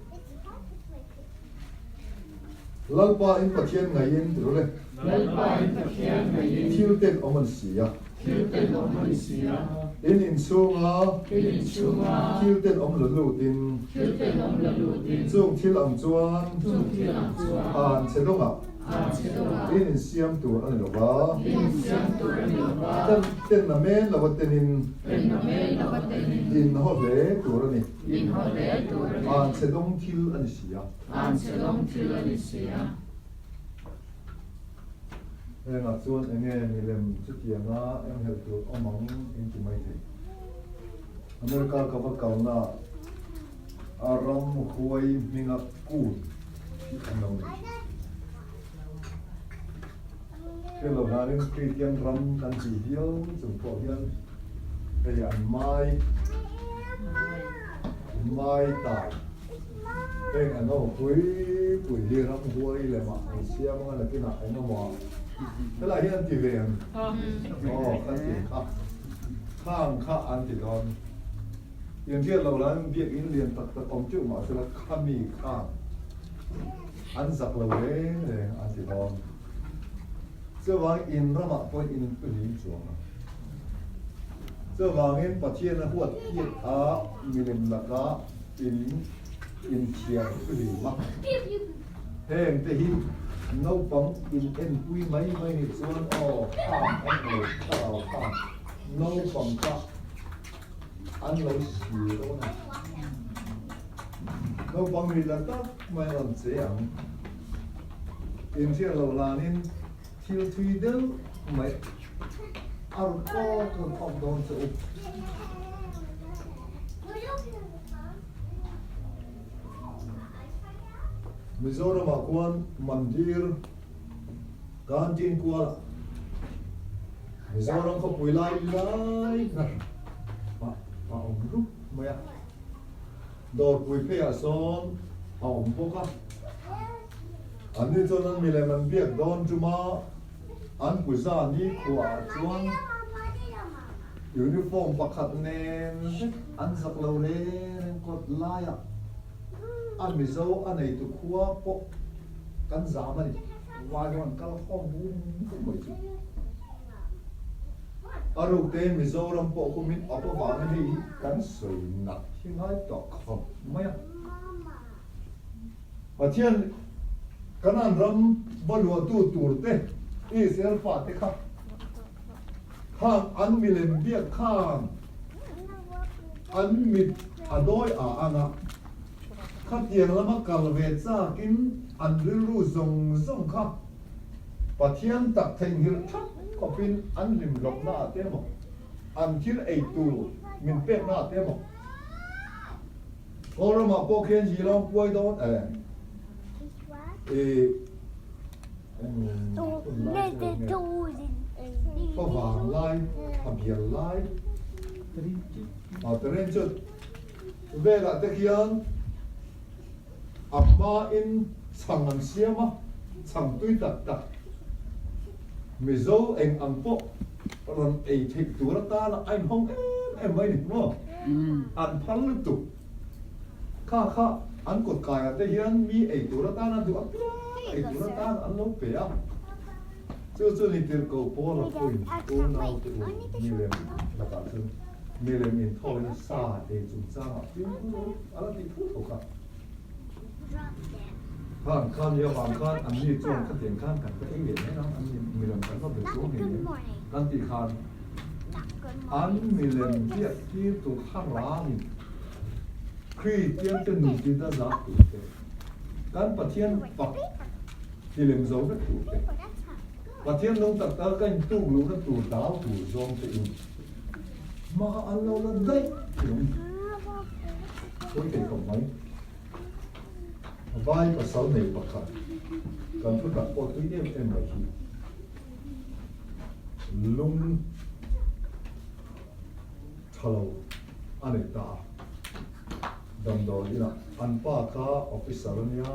Lalpa in Pathian ngaiin ti rawh le. Lalpa in Pathian ngaiin. Thil ten awm an si a. Thil ten awm an si a. In inchhunga. In inchhunga. Thil ten awm la lutin. Thil ten awm la lutin. Chung thil ang chuan. Chung thil ang chuan. An che dawngah. An che dawngah. In insiam tur a ni lo va. In insiam tur a ni lo va. Ten ten na men lova tenin. Ten na men lova tenin. In haw hle tur a ni. In haw hle tur a ni. An che dawng thil a ni si a. An che dawng thil a ni si a. Hengah chuan enge milem chutianga enghelh tur awm ang in ti mai thei. America ka va kalna a ram huai hminga kut hi an lo nei thin. Hriat loh hlanin Kristian ram kan tih viau chung pawh hian hei an mai mai tai heng an ho pui pui hi ram huai lemah an siam anga nakinah eng emaw helai hi an ti ve ang aw kan ti kha khang kha an ti dawn inhriat loh hlanin biakinn lian tak tak awm teuh mahsela khami khang An zak lo reng reng an ti dawn. Chuvangin in ramah pawh in inpuhlim chuang ang. Chuvangin Pathian a huat piat a milem laka in inthiar puhlim a. Heng te hi naupang in enpui mai mai nih chuan aw khang an lo thlarau khang naupang kha an lo si dawn a. Naupang ri la tak mai rawn che ang. Inhriat loh hlanin thil thui deuh mai a rawn awk rawn awk dawn che u. Mizoramah khuan mandir kan tin kual a, Mizoram khawpui lai lai kha a awm rup mai a. Dawrpui pheiah sawn a awm bawk a. Anni chuan an milem an biak dawn ṭuma an puza nikhuaah chuan uniform pakhat nen vek an zak lo reng reng kawt laiah a Mizo a neitu khua pawh kan zam a ni. Vai ho an kal khawm bum bum mai chu. A ruk te Mizoram pawh kumin up avangin hei hi kan sawi nat hi ngai tawh khawp mai a. Pathian Kanaan ram va luahtu tur te Israel fate kha khang an milem biak khan an mit a dawi a ang a, khatiang lama kal ve chakin an rilru zawng zawng kha Pathian tak theihnghilh thap khawpin an hlim hlawkna ah te emaw, an thil ei tur min pekna ah te emaw, Kawlramah pawh khian hi lo puai dawn e. I eng hun lai chu nge favang lai, thabial lai, ah terrain chu velah te khian A hmain chhang an siam a, chhang tui tak tak Mizo eng ang pawh rawn ei theih tur atana a inhawng em em mai ni maw? An phal lutuk. Kha kha an kawt kaiah te hian mi ei tur atana duh apiang ei tur atan an lo pe a. Chu chu ni tirhkoh Paula pawhin unaute u milem lakah chuan milem inthawina sa ei chungchangah fimkhur a la tih phut thawk a. Khan khan i avang khan anni chuan khatiang khan kan va ei leh mai ang, anni milem kan va be chuang hei nen kan tih khan an milem biak tir tur kha rangin Kristian te nun tin a zah tur te, kan Pathian fak ti lem zo vek tur te, Pathian nung tak tak ka intuk luhna tur dau tur zawng te in hma an lo la daih thiam pawi thei khawp mai. Vai pasal nei pakhat kan thu tak pawh tui em em mai hi lung tha lo a nei ta a. Damdawi inah an pa kha officer a nia,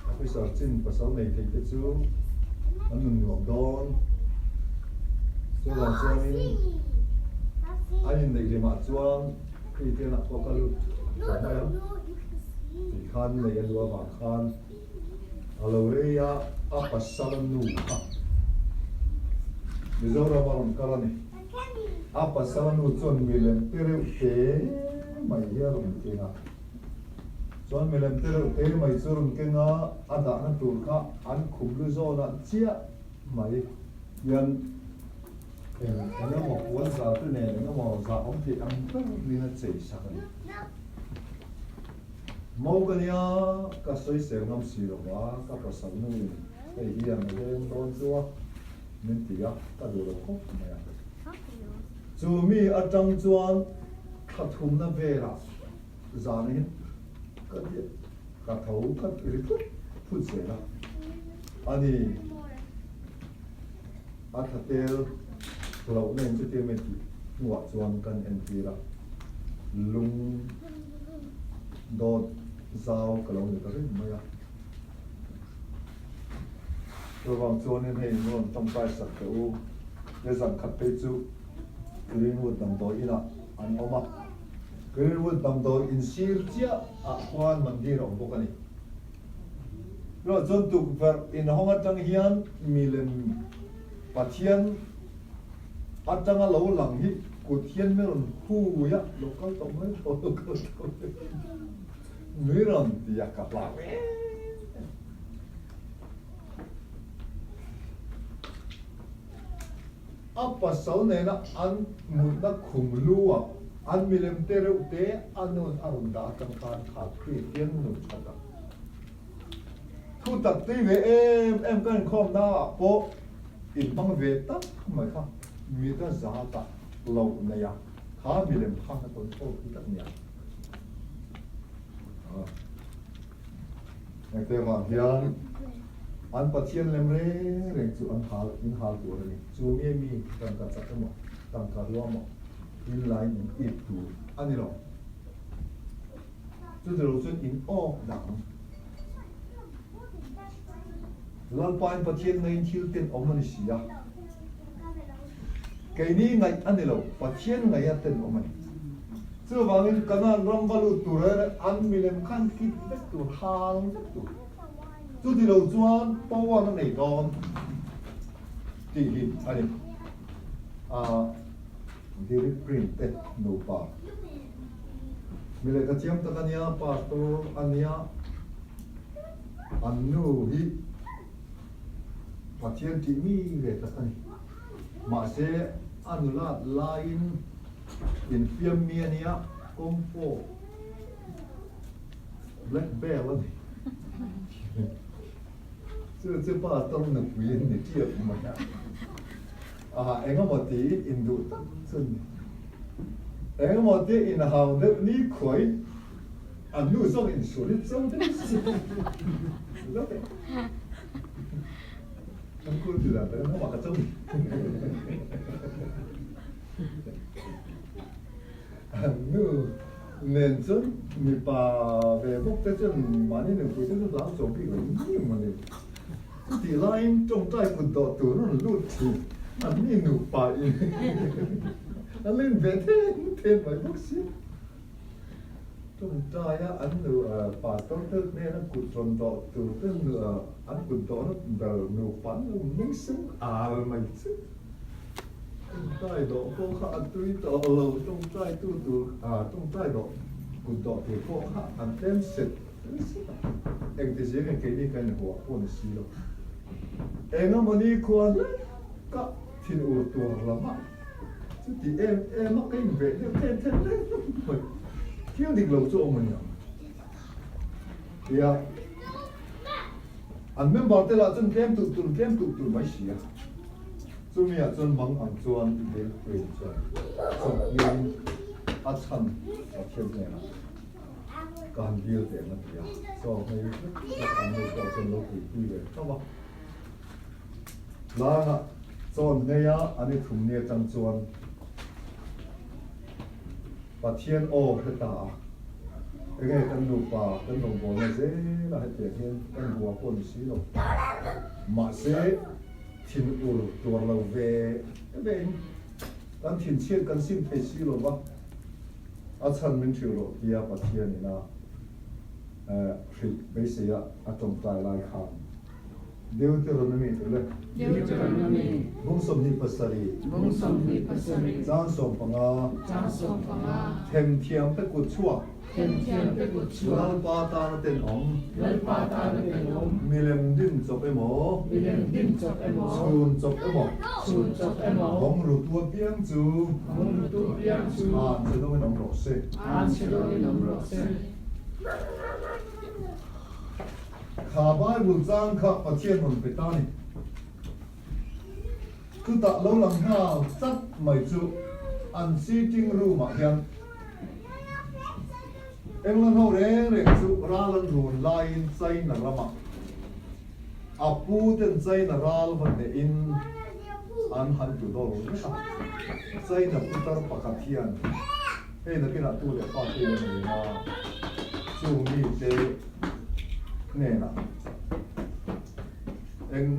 officer chin pasal nei thei te chu an nun nuam dawn. Chuvang chuanin an inneih rimah chuan Kristianah pawh ka lut tawh mai ang tih khan nei a duh avang khan a lo rei a, a pasal nu kha Mizoram a rawn kal a ni. A pasal nu chuan milem te reuh te mai hi a rawn keng a. Chuan milem te reuh te mai chu a rawn keng a, a dahna tur kha an khum lu zawnah chiah mai hian eng eng emaw puan zar te nen eng emaw zah awm theih ang ber rin a chei sak a ni. Mo ka nia, ka sawisel ngam si lo va, ka pasal nuin hei hian a veng dawn chu a. Min ti a, ka duh lo khawp mai a. Chu mi atang chuan thla thumna velah zanin ka diah ka tho ka ri phut phut zel a. Ani a thla tel hlauhna in chutia min tih hnuah chuan kan entir a, lung dawt zau ka lo ni ta reng mai a. Chuvang chuanin hei in rawn tawngtai sak teh u, he zan khat phei chu Greenwood damdawi inah an awm a, Greenwood damdawi in sir chiah ah khuan mandir a awm bawk a ni. Chuvang chuan tukverh inhawng atang hian milem Pathian atanga lo lang hi kut hian min rawn hui a, lo kal tawh mai lo, lo kal tawh mai nui rawn ti a ka hlau em em. A pasal nena an mutna khum lu ah an milem te reuh te a nun a rawn dah atang khan kha Kristian nun that a thu tak tui ve em em kan inkhawm na ah pawh inhmang ve tak mai kha mit a zat ah loh nei a kha milem khan a control pui tak nia. Engte vang hian an Pathian lem reng reng chu an hal in hal tur a ni. Chu nge mi tangka chak emaw, tangka rua emaw in lain in ip tur a ni lo. Chutilo chuan in awk dang. Lalpain Pathian ngaiin thil ten awm a ni si a. Keini ngaih a ni lo, Pathian ngaia ten awm a ni. Chuvangin Kanaan ram va lut tur hian an milem khan kit vek tur, hal vek tur. Chuti lo chuan power a nei dawn tih hi a ni. Ahh Derek Green te nupa mi lehkha thiam tak a nia, pastor a nia, an nu hi Pathian tih mi ve tak a ni. Mahse a nulat laiin Infiam mi a nia, kawng pawh black belt a ni. Chu chu pastor nupui in ni tiap mai a. Aha, engemaw tiin induh tak chu ni. Engemaw tia inhau deuh ni khuai an nu zawk insual hi cho deuh si. An kul ti dan tak engemaw ka cho ni. An nu nen chuan mipa ve bawk te chuan mahni nupui te chu hlau chawm bik lo ngei a ni. Chutih laiin tawngtai kut dawh tur a rawn lut thin. An ni nupa in an lo in ve then then mai bawk si. Tawngtai a an nu pastor te hnena kut rawn dawh tur te an kut dawhna ber nupa an lo meng sen al mai chu. Tawngtai dawh pawh kha a tui tawh lo, tawngtai tu tur ah tawngtai dawh kut dawh tur pawh kha an tlem set set a, engti zing nge keini kan inhuah pawh ni si lo. Engemawni khua hlek ka thin ur tur lam a, chuti em em a ka inveh deuh then then reng mai, thil dik lo chu awm a ni ang tia an member te lah chuan tlem tulh tulh tlem tulh tulh mai si a. Chumi ah chuan mang ang chuan Bill Queen chuan chawlhngin a chhan Pathian hnenah ka han dil teh ang a ti a. Chaw hmei vek vek an nu pawh chuan lo puipui ve tho a. Langah chawn ngei a an i thum ni atang chuan Pathian aw hre ta a. Enge kan nupa kan rawngbawlna zela hetiang hian kan hua pawh ni si lo. Mahse, thin ur tuar lo ve vein kan thinchhiat kan sim thei si lo va, a chhan min hrilh rawh tia Pathianin a hrilh beisei a a tawngtai lai khan Deuteronomy tih le. Deuteronomy. Bung 27. Bung 27. Chang 15. Chang 15. Themthiam te kut chhuak. Themthiam te kut chhuak. Lalpa tana tenawm. Lalpa tana tenawm. Milem din chawp emaw. Milem din chawp emaw. Chhun chawp emaw. Chhun chawp emaw. Bawng rutu apiang chu. Bawng rutu apiang chu. An che dawngin awm rawh se. An che dawngin awm rawh se. Kha Bible chang kha Pathian rawn pe ta ni. Chutah lo lang nghal chat mai chu an sitting room ah hian England ho reng reng chu ral an run laiin China ramah a pu ten China ral va hnehin an han tu dawr vek a. China putar pakhat hian hei nakinah tu leh fa te a nei a, chung mite hnenah eng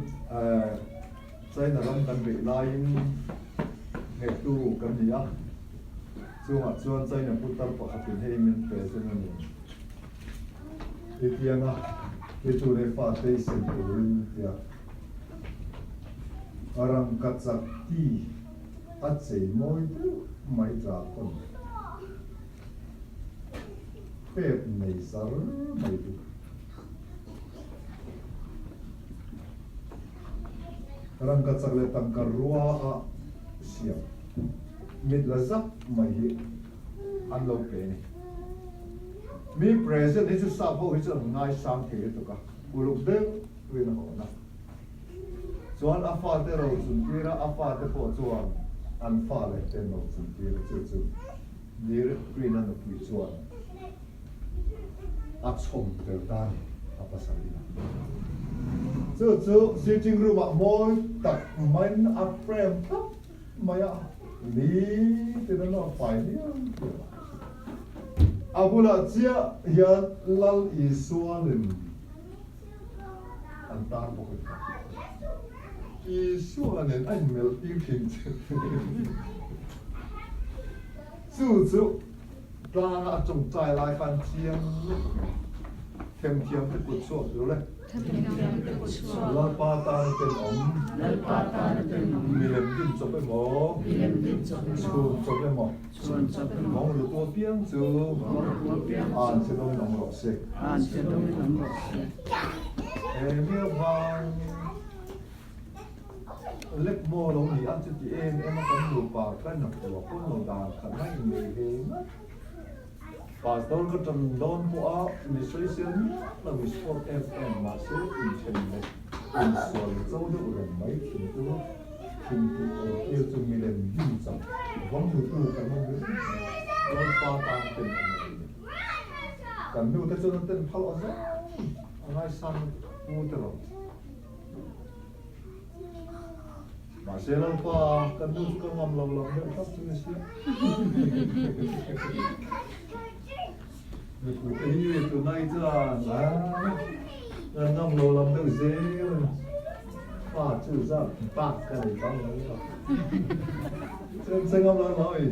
China ram kan beih laiin nghettu kan ni a, chungah chuan China putar pakhatin hei min pe chen a ni. Hetianga hei tu leh fate i sem turin tia rangkachak ti a chei mawi deuh mai dragon pep nei zar mai bawk. Rangkachak leh tangka rua a siam mit la zap mai hi an lo pe a ni. Mi present hi chu sap ho hi chu an ngaisang thei lutuk a, uluk deuh in a hawn a. Chuan a fate ro chuntir a, a fate pawh chuan an fa leh ten ro chuntir a, chu chu Derek Green-a nupui chuan a chhawm tel ta a ni, a pasal in a. Chu chu sitting room ah mawi tak maiin a frame thlap mai a, nitin a nawr fai viau viau a. A bulah chiah hian Lal Isua lem an tar bawk a ni. Isua nen a inmelh tir thin che. Chu chu tlanga a tawngtai lai khan chiang lutuk mai. Themthiam te kut chhuak tur le. Themthiam te kut chhuak. Lalpa tana tenawm. Lalpa tana tenawm. Milem din chawp emaw. Milem din chawp emaw. Chhun chawp emaw. Chhun chawp emaw. Mawng lutu apiang chu. Mawng lutu apiang chu. An che dawngin awm rawh se. An che dawngin awm rawh se. He mi avang lek maw lo ni a chuti em em a kan nupa ka na pawh pawn lo dan khat mai in nei ve ngat. Pastor ka tan dawn pawh a mi sawisel miah lo mi sport em em mahse inthen leh insual cho deuh reng mai thin chu thin tih awm tir chu milem din chang vawng lutu kan awm ringawt mai. Lalpa tan ten awm a ni. Kan nu te chuan an ten phal aw zawng a ngaisang pu te rawh. Mahse Lalpa, kan nu chu ka ngam lo lam deuh tlat chu ni sia. Mipui te hi tunai chuan kan ngam lo lam deuh zel a ni. Fa chu zat bak ka nei bang lo a. Chuan che ngam lo mai.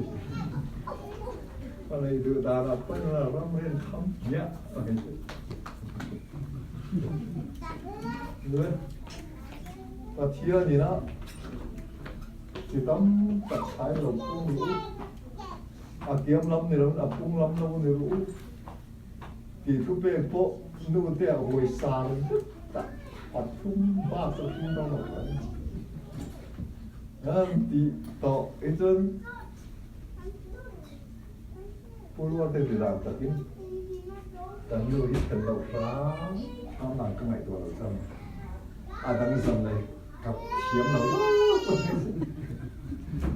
Fa nei duh danah pawn ram ren kham hmiah mai. Pathian ina chi tam tak thlai lo pung ru u, a kiam lam ni loin a pung lam lo ni ru u tih thu pek pawh nu te ah huai sar vek tak pathum bak chu a pung dawn lo mai. An tih tawh hi chuan Pu Ruate ti dan takin kan nu hi then loh hram hram dan ka ngaihtuah lo chuan a dang zan lei ka thiam lo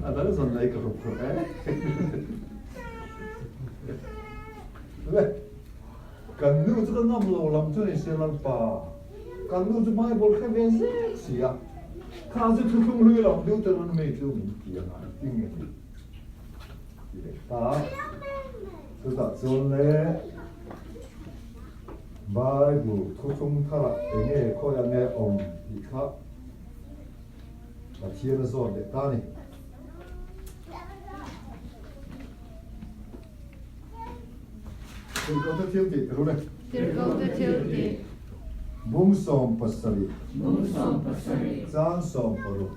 a dang zan lei ka hup khawp e le kan nu chu ka ngam lo lam chu ni se lalpa kan nu chu Bible hre ve zek si a kha chu thuthlung hlui lam Deuteronomy chu min ti anga ti nge Ti leh ta. Chutah chuan le Bible thuthlung tharah enge khawiah nge awm tih kha Pathian a zawt leh ta a ni. Tirhkohte thil tih ru le. Tirhkohte thil tih. Bung 17. Bung 17. Chang 16. Chang 16.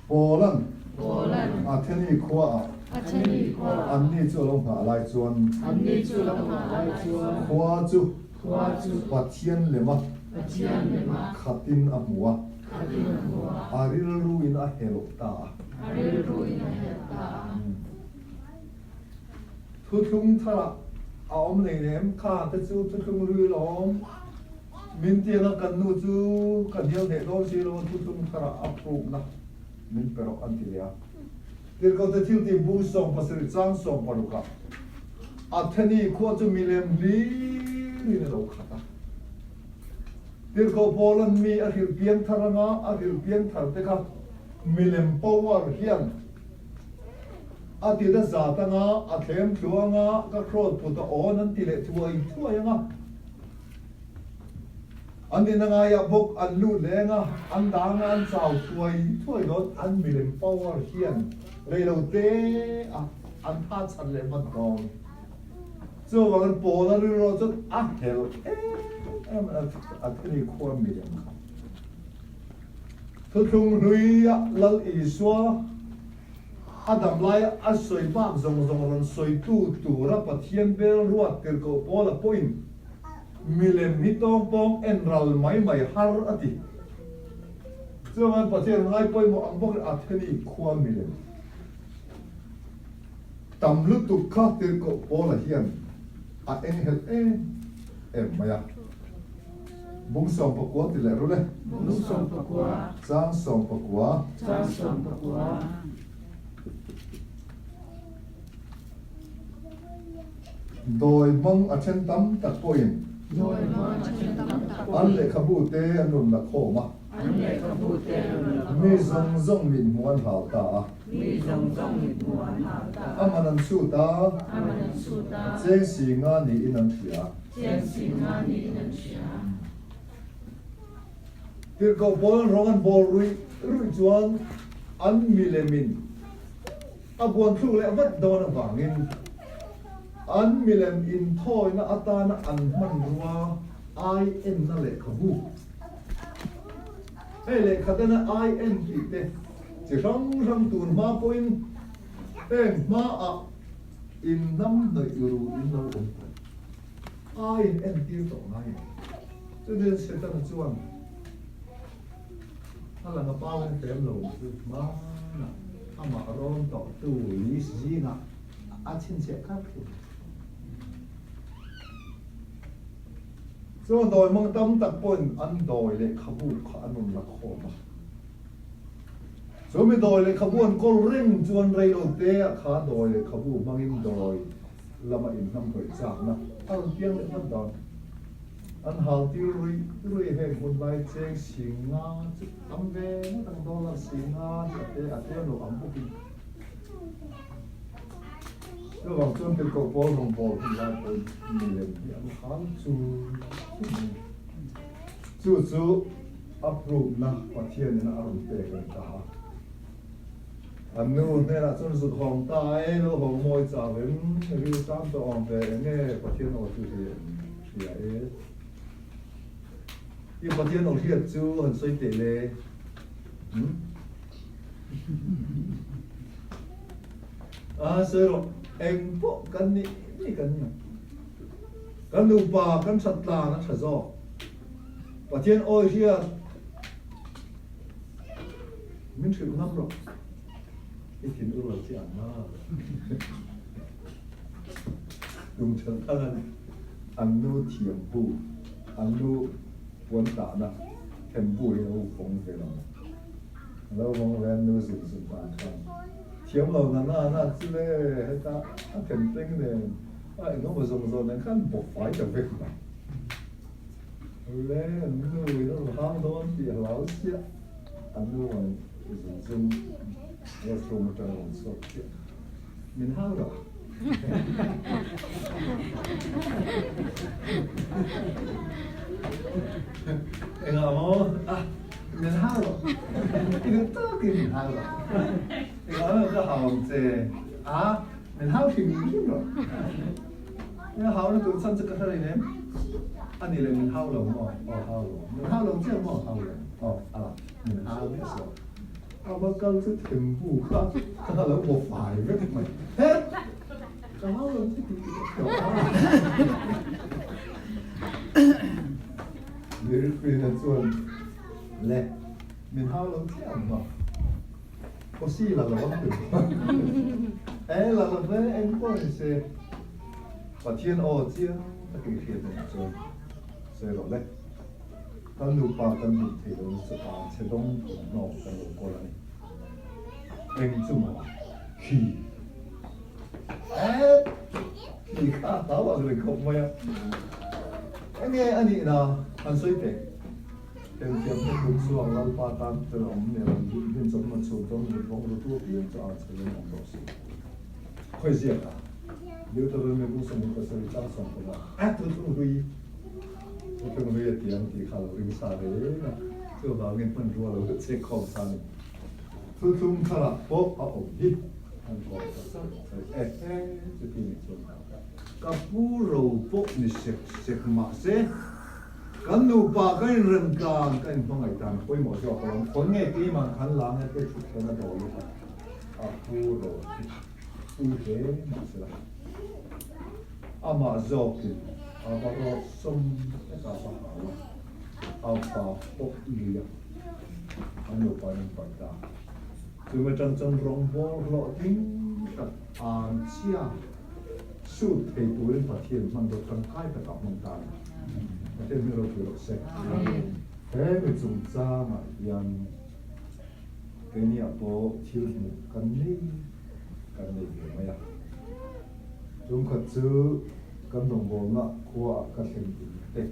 Pawlan. Pawlan. Atheni khuaah. Atheni khuaah. Anni chu a lo nghah lai chuan. Anni chu a lo nghah lai chuan. Khua chu. Khua chu. Pathian lema. Pathian lema. Khatin a hmu a. Khatin a hmu a. A rilruin a helh ta a. A rilruin a helh ta a. Thuthlung tharah a awm nei nem kha te chu thuthlung lui lawm. Min tianga kan nu chu ka hnial hneh dawn si lo thuthlung tharah a prukna min pe rawh an ti leh a. Tirhkohte thil tih bung 17 chang 16 ah Atheni khua chu milem hlirin a lo khat a. Tirhkoh Paula'n mi a hrilh piang thar anga a hrilh piang thar te kha milem power hian A ti na zat anga, a thlem tluang a, ka hrawt put a awn an ti leh thuai thuai anga. An in a ngaiah bawk an lut leng a, an dang a, an chau thuai thuai dawn, an milem power hian reilo te a an tha chhan leh vat dawn. Chuvangin Paula rilru chuan a helh em em a, a thil khua milem kha. Thuthlung hluia Lal Isua a dam laia a sawi bak zawng zawng rawn sawitu tura Pathian bel ruat tirhkoh Paula pawhin milem hi tawngpawng en ral mai mai har a ti. Chuan Pathian ngai pawimawh ang bawkin Atheni khua milem tam lutuk kha tirhkoh Paula hian a enghelh em em mai a. Bung 19 ti leh ru le. Bung 19. Chang 19. Chang 19. Dawi hmang a then tam tak pawhin. Dawi hmang a then tam tak pawhin. An lehkhabu te an rawn la khawm a. An lehkhabu te an rawn la khawm a. Mi zawng zawng mit hmuh an hal ta a. Mi zawng zawng mit hmuh an hal ta a. A man an chhut a. A man an chhut a. Cheng si nga niin an hria. Cheng si nga niin an hria. Tirhkoh pawl an rawng an bawl ruih ruih chuan an milemin a buan thluk leh vat dawn avangin an milem inthawina atana an hmanrua ai enna lehkhabu hei lehkhatena ai en tih te chi hrang hrang tun hma pawhin heng hmaah in hnam hnawih ru in lo awm tawh. A in entir tawh ngai a. Chutin Setana chuan a lang a pau in tlem lo chu hmanah amah rawn tawhtu list zingah a chhinchhiah khat thung. Chuan dawi hmang tam tak pawhin an dawi lehkhabu kha an rawn la khawm a. Chumi dawi lehkhabu an kawl reng chuan reilote ah kha dawi lehkhabu hmangin dawi lama inhnam hlawih chakna a rawn piang leh hman dan. An hal tir ruih ruih heng hun lai cheng singa chu tam ve ngawt ang dollar singa hi a te a tlem lo ang bawkin. Chuvang chuan tirhkoh pawl rawngbâwl hun lai pawhin milem hi an hal chur chur mai. Chu chu a prove-na Pathianin a rawn pek a ni ta a. An nu hnenah chuan zut hawng ta e, lo hawng mawi chau em, ril tam tawh awm ve eng nge Pathian aw chu hi an hria e. I Pathian aw hriat chu han sawi teh le. Hmm? A sawi rawh, eng pawh kan nih nih kan ni ang. Kan nupa kan that tlan a tha zawk. Pathian awi hriat Min hrilh ngam rawh. I thin ur lo chi ang ma. Tum ṭhelh thang an an nu thiam bu, an nu puan tahna them bu hi a lo vawng ve lo. A lo vawng ve an nu zin zin dan khan. Thiam lo na na na chu le heta a them tleng nen a engemaw zawng zawng nen khan bawk fai ta vek mai. Le an nu in a rawn hang dawn tih a hlau chiah. A nu an zung zung washroom atang a rawn chhuak chiah. Min hau lo. Engah maw? Ah, min hau lo. I duh tawkin min hau lo. Engah maw ka hau ang che? Ah, min hau hrim hrim lo. Eng hau na tur chhan chu ka hre rei nem. A nih leh min hau lo maw? Aw hau lo. Min hau lo chiah maw? Hau lo. Aw, a, min hau miah suh. A va kal chu thembu kha ka lo bawh fai vek mai. He! Ka hau lo che tih tih ka hria a. Lirquina chuan le min hau lo chiah ang maw? Khawsi la lo ang tih. E la lo ve eng pawh ni se. Pathian aw chiang takin hriat a nih chuan sawi rawh le. Kan nupa kan duh thei lo chu a chhe dawng thawmhnaw kan lo kawl a ni. Eng chu maw? Khi. Eet! Khi kha a hlau ang reng khawp mai a. Enge a nih na han sawi teh. Hemthiam te kut chuak Lalpa tan tel awm nen an duh hlim chawp na chhun chuan mut vawng ru tu apiang chu a chhe dawng awm rawh si. Khawi ziak a? Deuteronomy bu 27 chang 10 a thuthlung hlui. Thuthlung hlui a tiang tih kha lo ring sa reng a, chuvangin hmanrua lo chek khawm sa a ni. Thuthlung tharah pawh a awm hi an kawm ta chauh chauh e he chuti ni chuan ka pu ro pawh ni sek sek mahse kan nupa ka inrem tlan ka inhmangaih tan a pawimawh zawk alawm khawn nge keimah khan la nge te thut thlen a dawl lutuk a pu ro hi pu hle mahse la amah zawkin a va rawt sawm vek a va hau a a va pawp lui a. An nupa in an paih ta. Chumi atang chuan rawngbawl hlawhtling tak an chhia sut thei turin Pathian hmanraw tangkai takah hmang ta a ni. Pathian hming ropui rawh se. He mi chungchangah hian keiniah pawh thil hmuh kan nei kan nei ve mai a. Chungkhat chu kan rawngbawlna khuaah ka thlen in te.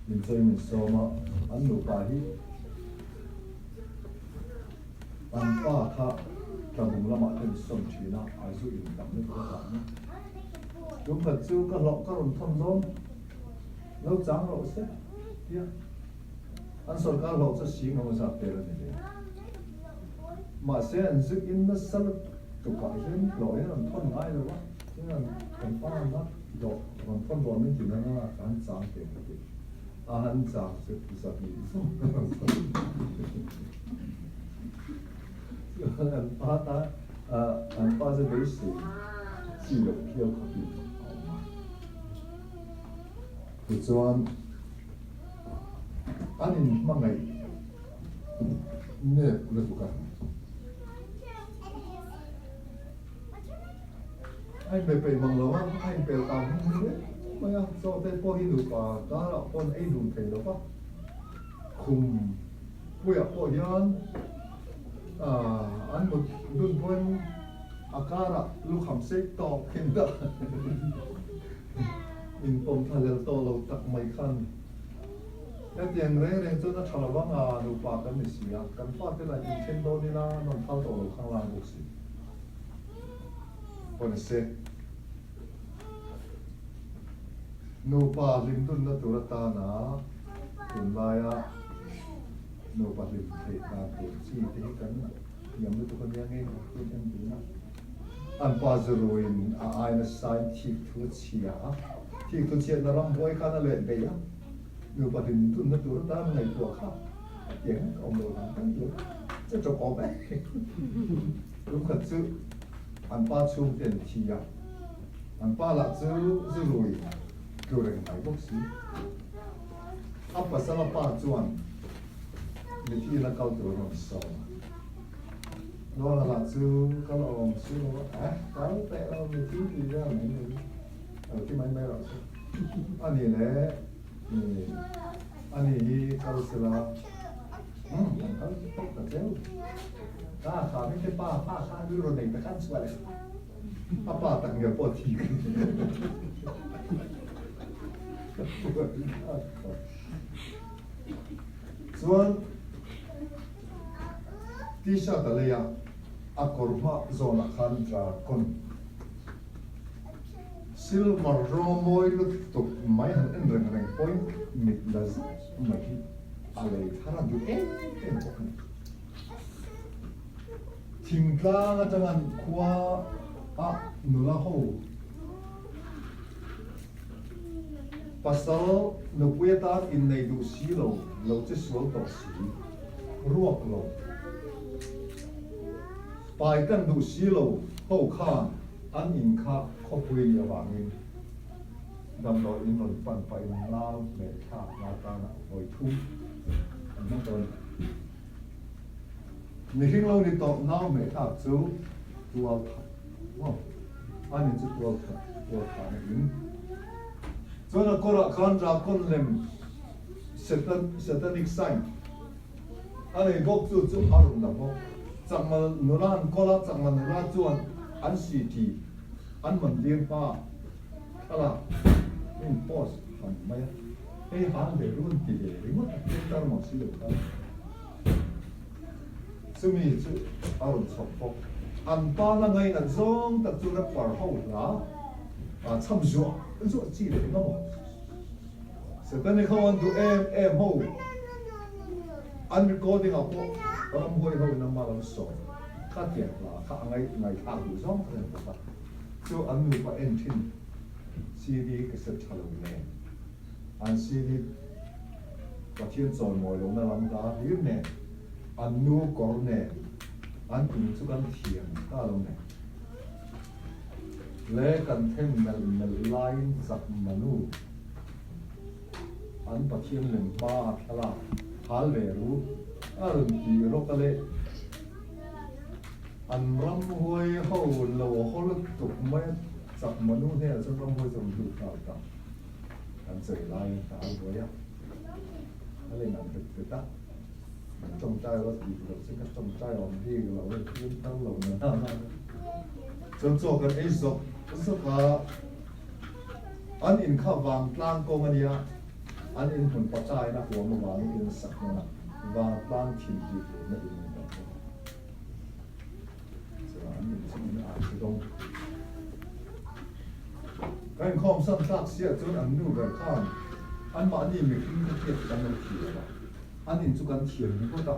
Min chawi min sawm a, an nupa hi an pa kha tlabung lamah te an sawm thin a, a zu in tam lutuk a tlan a. Tumkhat chu ka hlawh ka rawn thawn dawn, lo chang rawh se tia an sorkar hlawh chu sing ang zat tel a ni ve. Mahse an zu in nasa lutukah hian hlawh hian an thawn ngai lo a, tin an pa an a. Dawh rawn thawn rawn min ti nana a han chang teh ka ti. A han chang chu 200 zawng ka rawn thawn. Chuan an pa ta an pa chu beisei chi loh phiau khawpin a awm a. Tichuan an inhmangaih nep lutuk a. A inbe peih mang lo a, a inpel ta hmung hle mai a, chaw te pawh hi nupa karah pawn ei dun thei lo va, khum puiah pawh hian an mut dun pawhin a karah lukham sei tawk in dah inpawm thla hlel tawh lo tak mai khan hetiang reng reng chuan a tha lo vang a, nupa kan ni si a, kan fate lah inthen dawn ila an rawn phal tawh lo khanglang bawk si. Pawh ni se. Nupa hlim dunna tur atana tunlaia nupa hlim theih dan tur chi te hi kan thiam lutuk a nia nge tun en dun a. An pa zuruin a ai nasain thik thu a chhia a, thik thu chhiatna ramhuai khan a leh beih a, nupa hlim dunna tur atana ngaihtuah kha a tiang a awm lo ang kan ti a, che tawp awm e. Lungkhat chu an pa chhungte an thi a, an pa lah chu zu rui tlu reng mai bawk si. A pasala pa chuan mithi ina kal tur a rawn sawm a, Lawna lah chu kal awm si lo a, Eh, kal teh lo, mithi tih vel mai mai hi, lo ti mai mai rawh se. Ani leh ani hi kal sela, umm, an kal tawk ta cheu. Ka kha min te pa pa kha rilru nei ta khan chhuah leh a pa tak nge pawh thi chuan t-shirt a lei a. A kawr hma zawnah khan dragon silver rawng mawi lutuk mai han en reng reng pawhin mit la zet mai hi a lei thar a duh em em bawk a ni. Thingtlang atanga khua a nula ho pasal nupui atan innei duh si lo, lo che sual tawh si, ruak lo, pai kan duh si lo ho khan an in kha khawpui ni avangin damdawi in rawn pan pahin nau hmeh thlak na atana vawi thum an hmang tawh a ni. Mihring lo ni tawh nau hmeh thlak chu tual that maw? A ni chu tual that, tual thah na in. Chuan a kawrah khan Drakon lem Satan, Satanic sign a nei bawk chu chu a rawn la bawk. Chakma nula an kawl a, Chakma nula chuan an city an mandir hma thlalak in post han mai a. Hei han ve run ti ve ringawt a, filter maw si lo khan. Chumi chu a rawn chhawp bawk. An pa la ngainat zawng tak chu rapper ho hla a chham zuah zuah chi leh eng emaw. Satanic ho an duh em em ho. An recording ah pawh ramhuai ho in ama lo sawi kha tiang hla kha a ngaih ngaihthlak duh zawng tak a ni bawk a. Chu an nupa en thin CD cassette tha lo nen an CD Pathian chawimawi lohna lam hla hlir nen, an nu kawr nen an in chu kan thiam ta lo nen. Le kan then melh melh laiin chak manu an Pathian lem hma a thlalak hal ve ru a rawn ti rawk a le. An ramhuai ho lo haw lutuk mai a chak manu hnenah chuan ramhuai chu a rawn lut nghal ta. Kan sawi laiin ka al buai a, a len ang rit rit a, kan tawngtai lo tih loh chu ka tawngtai awm bik lo e, thil thar lo na na na chuan chaw kan ei zawk zawk a, an in kha vangtlang kawng a nia, an in hmun patain a huam avangin in sak hmun a, vangtlang thil bik lehna in an dah bawk a, chuan an in chu in a an dawng. Ka inkhawm san tlak siah chuan an nu ber khan anmahni mihring kha hriat kan lo thiam a, an in chu kan thiam ringawt a,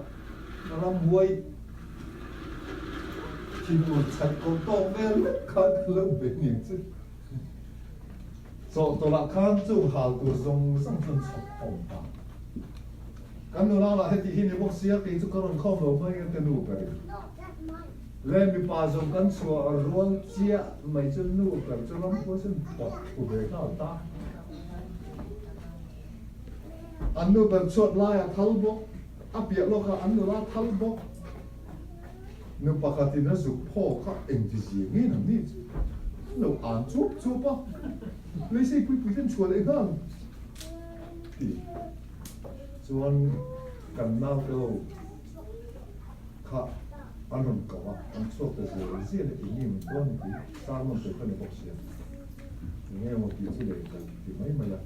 ramhuai thinur chhaih ko tawk vel vek khan kan lo be ning chu. Chawhtawlh ah khan chung hal tur zawng zawng chuan chhawp khawm ta. Kan nula lah heti hi ni bawk sia kei chu ka rawn khawm lo mai a ka nu ber in. Le mipa zawng kan chhuah rual chiah mai chu nu ber chu ram pawh chuan pawt thu ve nghal ta. An nu ber chhuat laiah thal bawk, a piah lawkah an nula thal bawk. Nu pakhatin a zuk phaw kha engti zia nge nang ni chu lo an chup chup a, Leisei puipui ten chhuah leh nghal ti chuan kan naute ho kha an rawn ko a, an chhuak ta zel zel a, eng nge min dawn tih sermon tur kha ni bawk sia, eng nge maw tih chu leh ka ti mai mai a.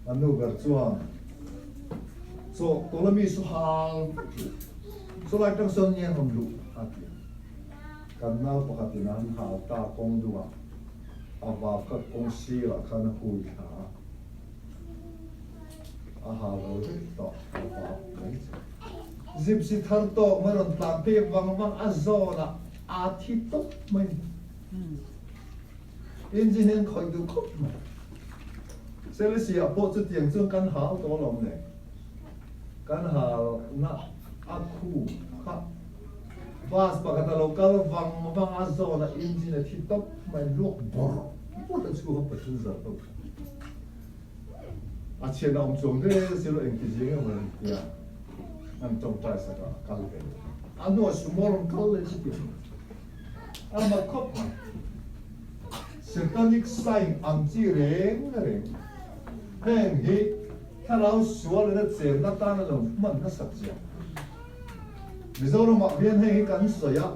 A nu ber chuan chaw tawla mi saw hal vek luh, saw lai tang sawn nge an rawn luh a ti a, kan nau pakhatin an hal ta kawng dungah a vap kha kawng sirah khan a hui thla a. A ha lo vek tawh a vap mai chu. Gypsy thar tawk mai rawn tlan phei vang vang a zawnah aa thi tawp mai ni. Engine hian khawih duh khawp mai. Selesih ah pawh chutiang chuan kan hal tawh alawm le. Kan halna a khu kha bus pakhat a lo kal vang vang a zawnah engine a thi tawp mai luak bawrh bawrh a chhung a passenger ho kha. A chhiat a awm chuang hle si lo engti zing emaw ni tia an tawngtai sak a, a kal ve leh. A hnuah sumo rawn kal leh chu tih a mak khawp mai. Satanic sign ang chi reng reng heng hi thlarau sual in a chenna tan a lo hman nasat zia. Mizoramah hian heng hi kan sawi a,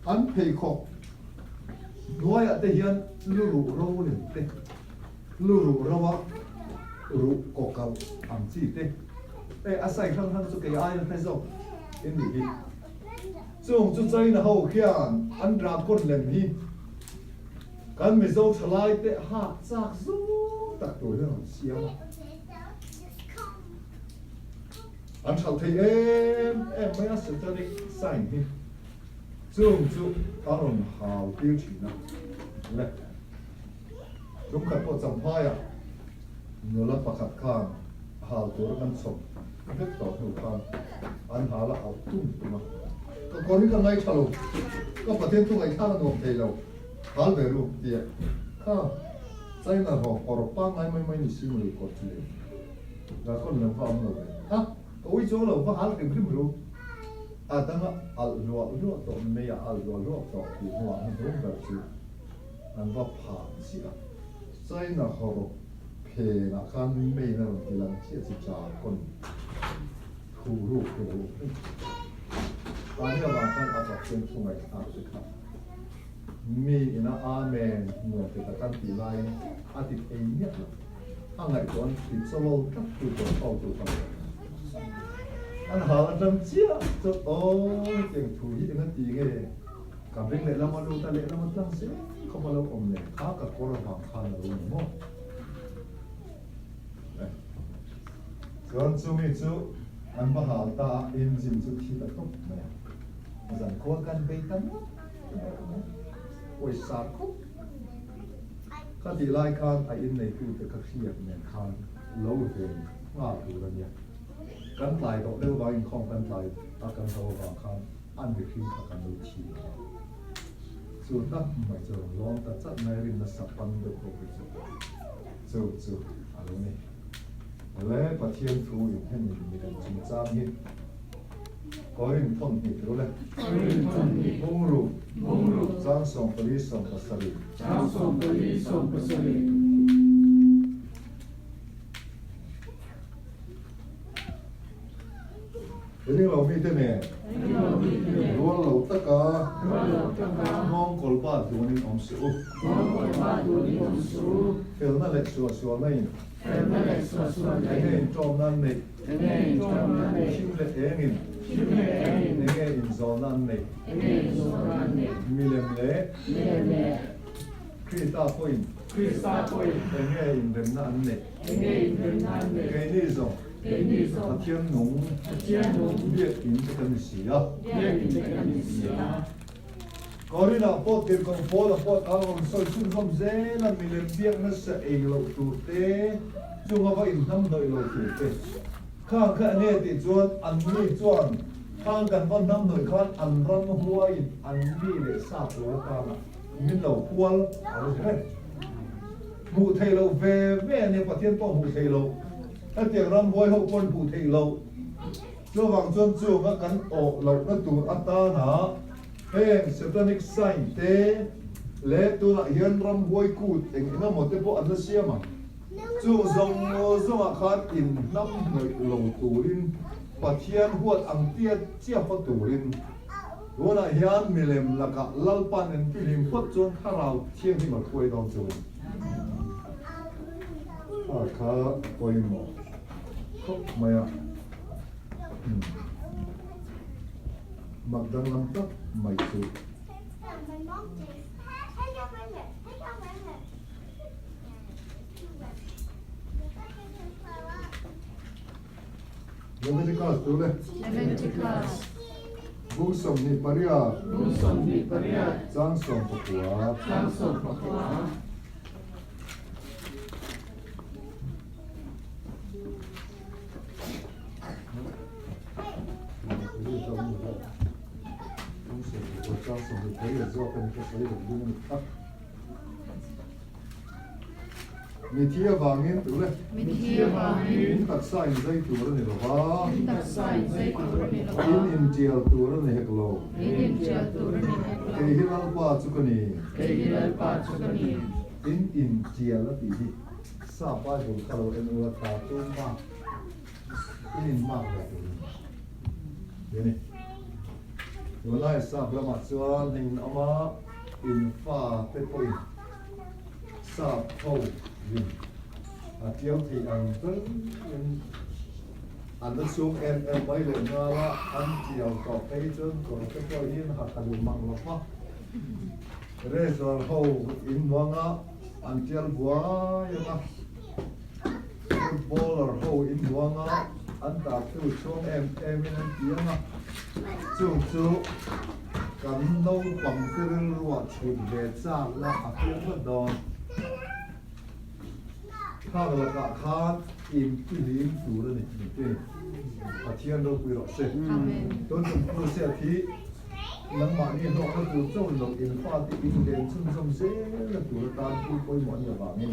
an pheikhawk hnuaiah te hian lu ruh ro lem te, lu ruh ro a ruh kawkalh ang chi te, hei a sai hrang hrang chu kei aiin hre zawk in nih hi. Chung chu China ho khian an dragon lem hi kan Mizo thalai te hak chak zawng tak tur hian an siam a. An hralh thei em em mai a satanic sign hi. Chung chu a rawn hau tir thin a le. Tum khat pawh Champhaiah nula pakhat khan hal tura kan chhawp vek tawh hnu khan an hal a auh tum tum a. Ka kawr hi ka ngaithla lo, ka Pathian thu ngaihthlak a nuam thei lo, hal ve ru tia kha China hlawh kawr pangngai mai mai ni si maw le kawr chu le Dragon lam kha a awm lo ve. Ha! Ka ui chuang lo, va hal hrim hrim ru. A danga alh hluah hluah tawh mei a alh hluah hluah tawh tih hnuah hnuhnung ber chu an va phah chiah a. China hawrawp phenah khan main a rawn ti lang chiah chi Dragon thu ruk hi a lo awm reng. Mahni avang khan a Pathian thu ngaihthlak te kha mi ina Amen nuam ti tak an tih laiin a ti thei miah lo. A ngaihtuah an ti chawlo tlat tu tur ho tu kha lo awm. An hal atang chiah chuan aw hetiang thu hi eng a ti nge? Ka beng lehlam a lut a, lehlam a tlang zel khawp a lo awm leh kha ka kawr avang khan a lo ni maw? Chuan chumi chu an va hal ta a, engine chu thi ta tawp mai a, zankhua kan bei ta ngawt mai a, pawisa khawp Kha tih lai khan a inneitute kha hriat nen khan lo ven nghal tur a nia. Kan tlai tawh deuh vang inkhawm kan tlai a kan ho avang khan an mihring kha kan lo thi a. Chu tak mai chu rawn lawm ta chat mai rinna sapan deuh ho hi chu chu chu a lo ni. Le Pathian thu in hemi milem chungchang hi Korin thawn hnih tur le. Korin thawn hnih. Bungru. Bungru. Chang 14 17. Chang 14 17. Ring lo mite nen. Ring lo mite nen. Rual lo taka. Rual lo taka. Nghawngkawl bat dunin awm suh u. Nghawngkawl bat dunin awm suh u. Felna leh suahsualna in. Felna leh suahsualna in. Enge inṭawmna an neih. Enge inṭawmna an neih. Thim leh engin. Thim leh engin. Enge inzawlna an neih. Enge inzawlna an neih. Milem leh. Milem leh. Krista pawhin. Krista pawhin. Enge inremna an neih. Enge inremna an neih. Keini zawng. Keini zawng. Pathian nung. Pathian nung. Biakinn te kan ni si a. Biakinn te kan ni si a. Korinah pawh tirhkoh Paula pawh a rawn sawi chhunzawm zel a, milem biak nasa ei loh tur te, chunga va inhnamhnawih lo tur te. Khang kha enge tih chuan anni chuan khang kan va hnamhnawih khan an ram huaiin an mi leh sa tur atana min lo hual a lo ti reng. Hmuh theih loh ve ve a nia, Pathian pawh hmuh theih loh, hetiang ram huai ho paw'n hmuh theih loh. Chuvang chuan chunga kan awh lohna tur atana heng satanic sign te leh tunah hian ramhuai kut eng eng emaw te pawh an la siam ang. Chung zawng zawngah khan inhnam hnawih lo turin Pathian huat ang tia chiah haw turin tunah hian milem lakah Lalpa'n en fihlim phawt chuan Thlarau Thianghlim a hruai dawn chu. Kha kha pawimawh khawp mai a. Mak danglam tak mai chu. Leviticus tu le. Leviticus. Bung 28. Bung 28. Chang 14. Chang 14. Mithi avangin tu le. Mithi avangin. In taksa in zai tur a ni lo va. In taksa in zai tur a ni lo va. In intial tur a ni hek lo. In intial tur a ni hek lo. Kei hi Lalpa chu ka ni. Kei hi Lalpa chu ka ni. In intial a tih hi. Sa Bible kha lo en ula ta tu mak in in mak ve tur a ni. Ti a ni. Tunlai sap lamah chuan hei in awm a, in fa te pawhin sap ho in a tiau thei ang ber in. An la chhung em em mai leh nghal a, an tiau tawh phei chuan kawr te pawh hi an ha tha duh mang lo va. Razor ho in muang a, an tial buai ang a. Footballer ho in muang a, an tahtu chhung em em in an ti ang a. Chung chu kan naupang te rilruah chhut ve chak na a piang vat dawn. Khang lakah khan intilim tur a ni tih a ni. Pathian ropui rawh se. Tun tum crusade hi nangmahni hlawkna tur chauh lo in fate inlen chhunzawm zel tur atan thil pawimawh a nih avangin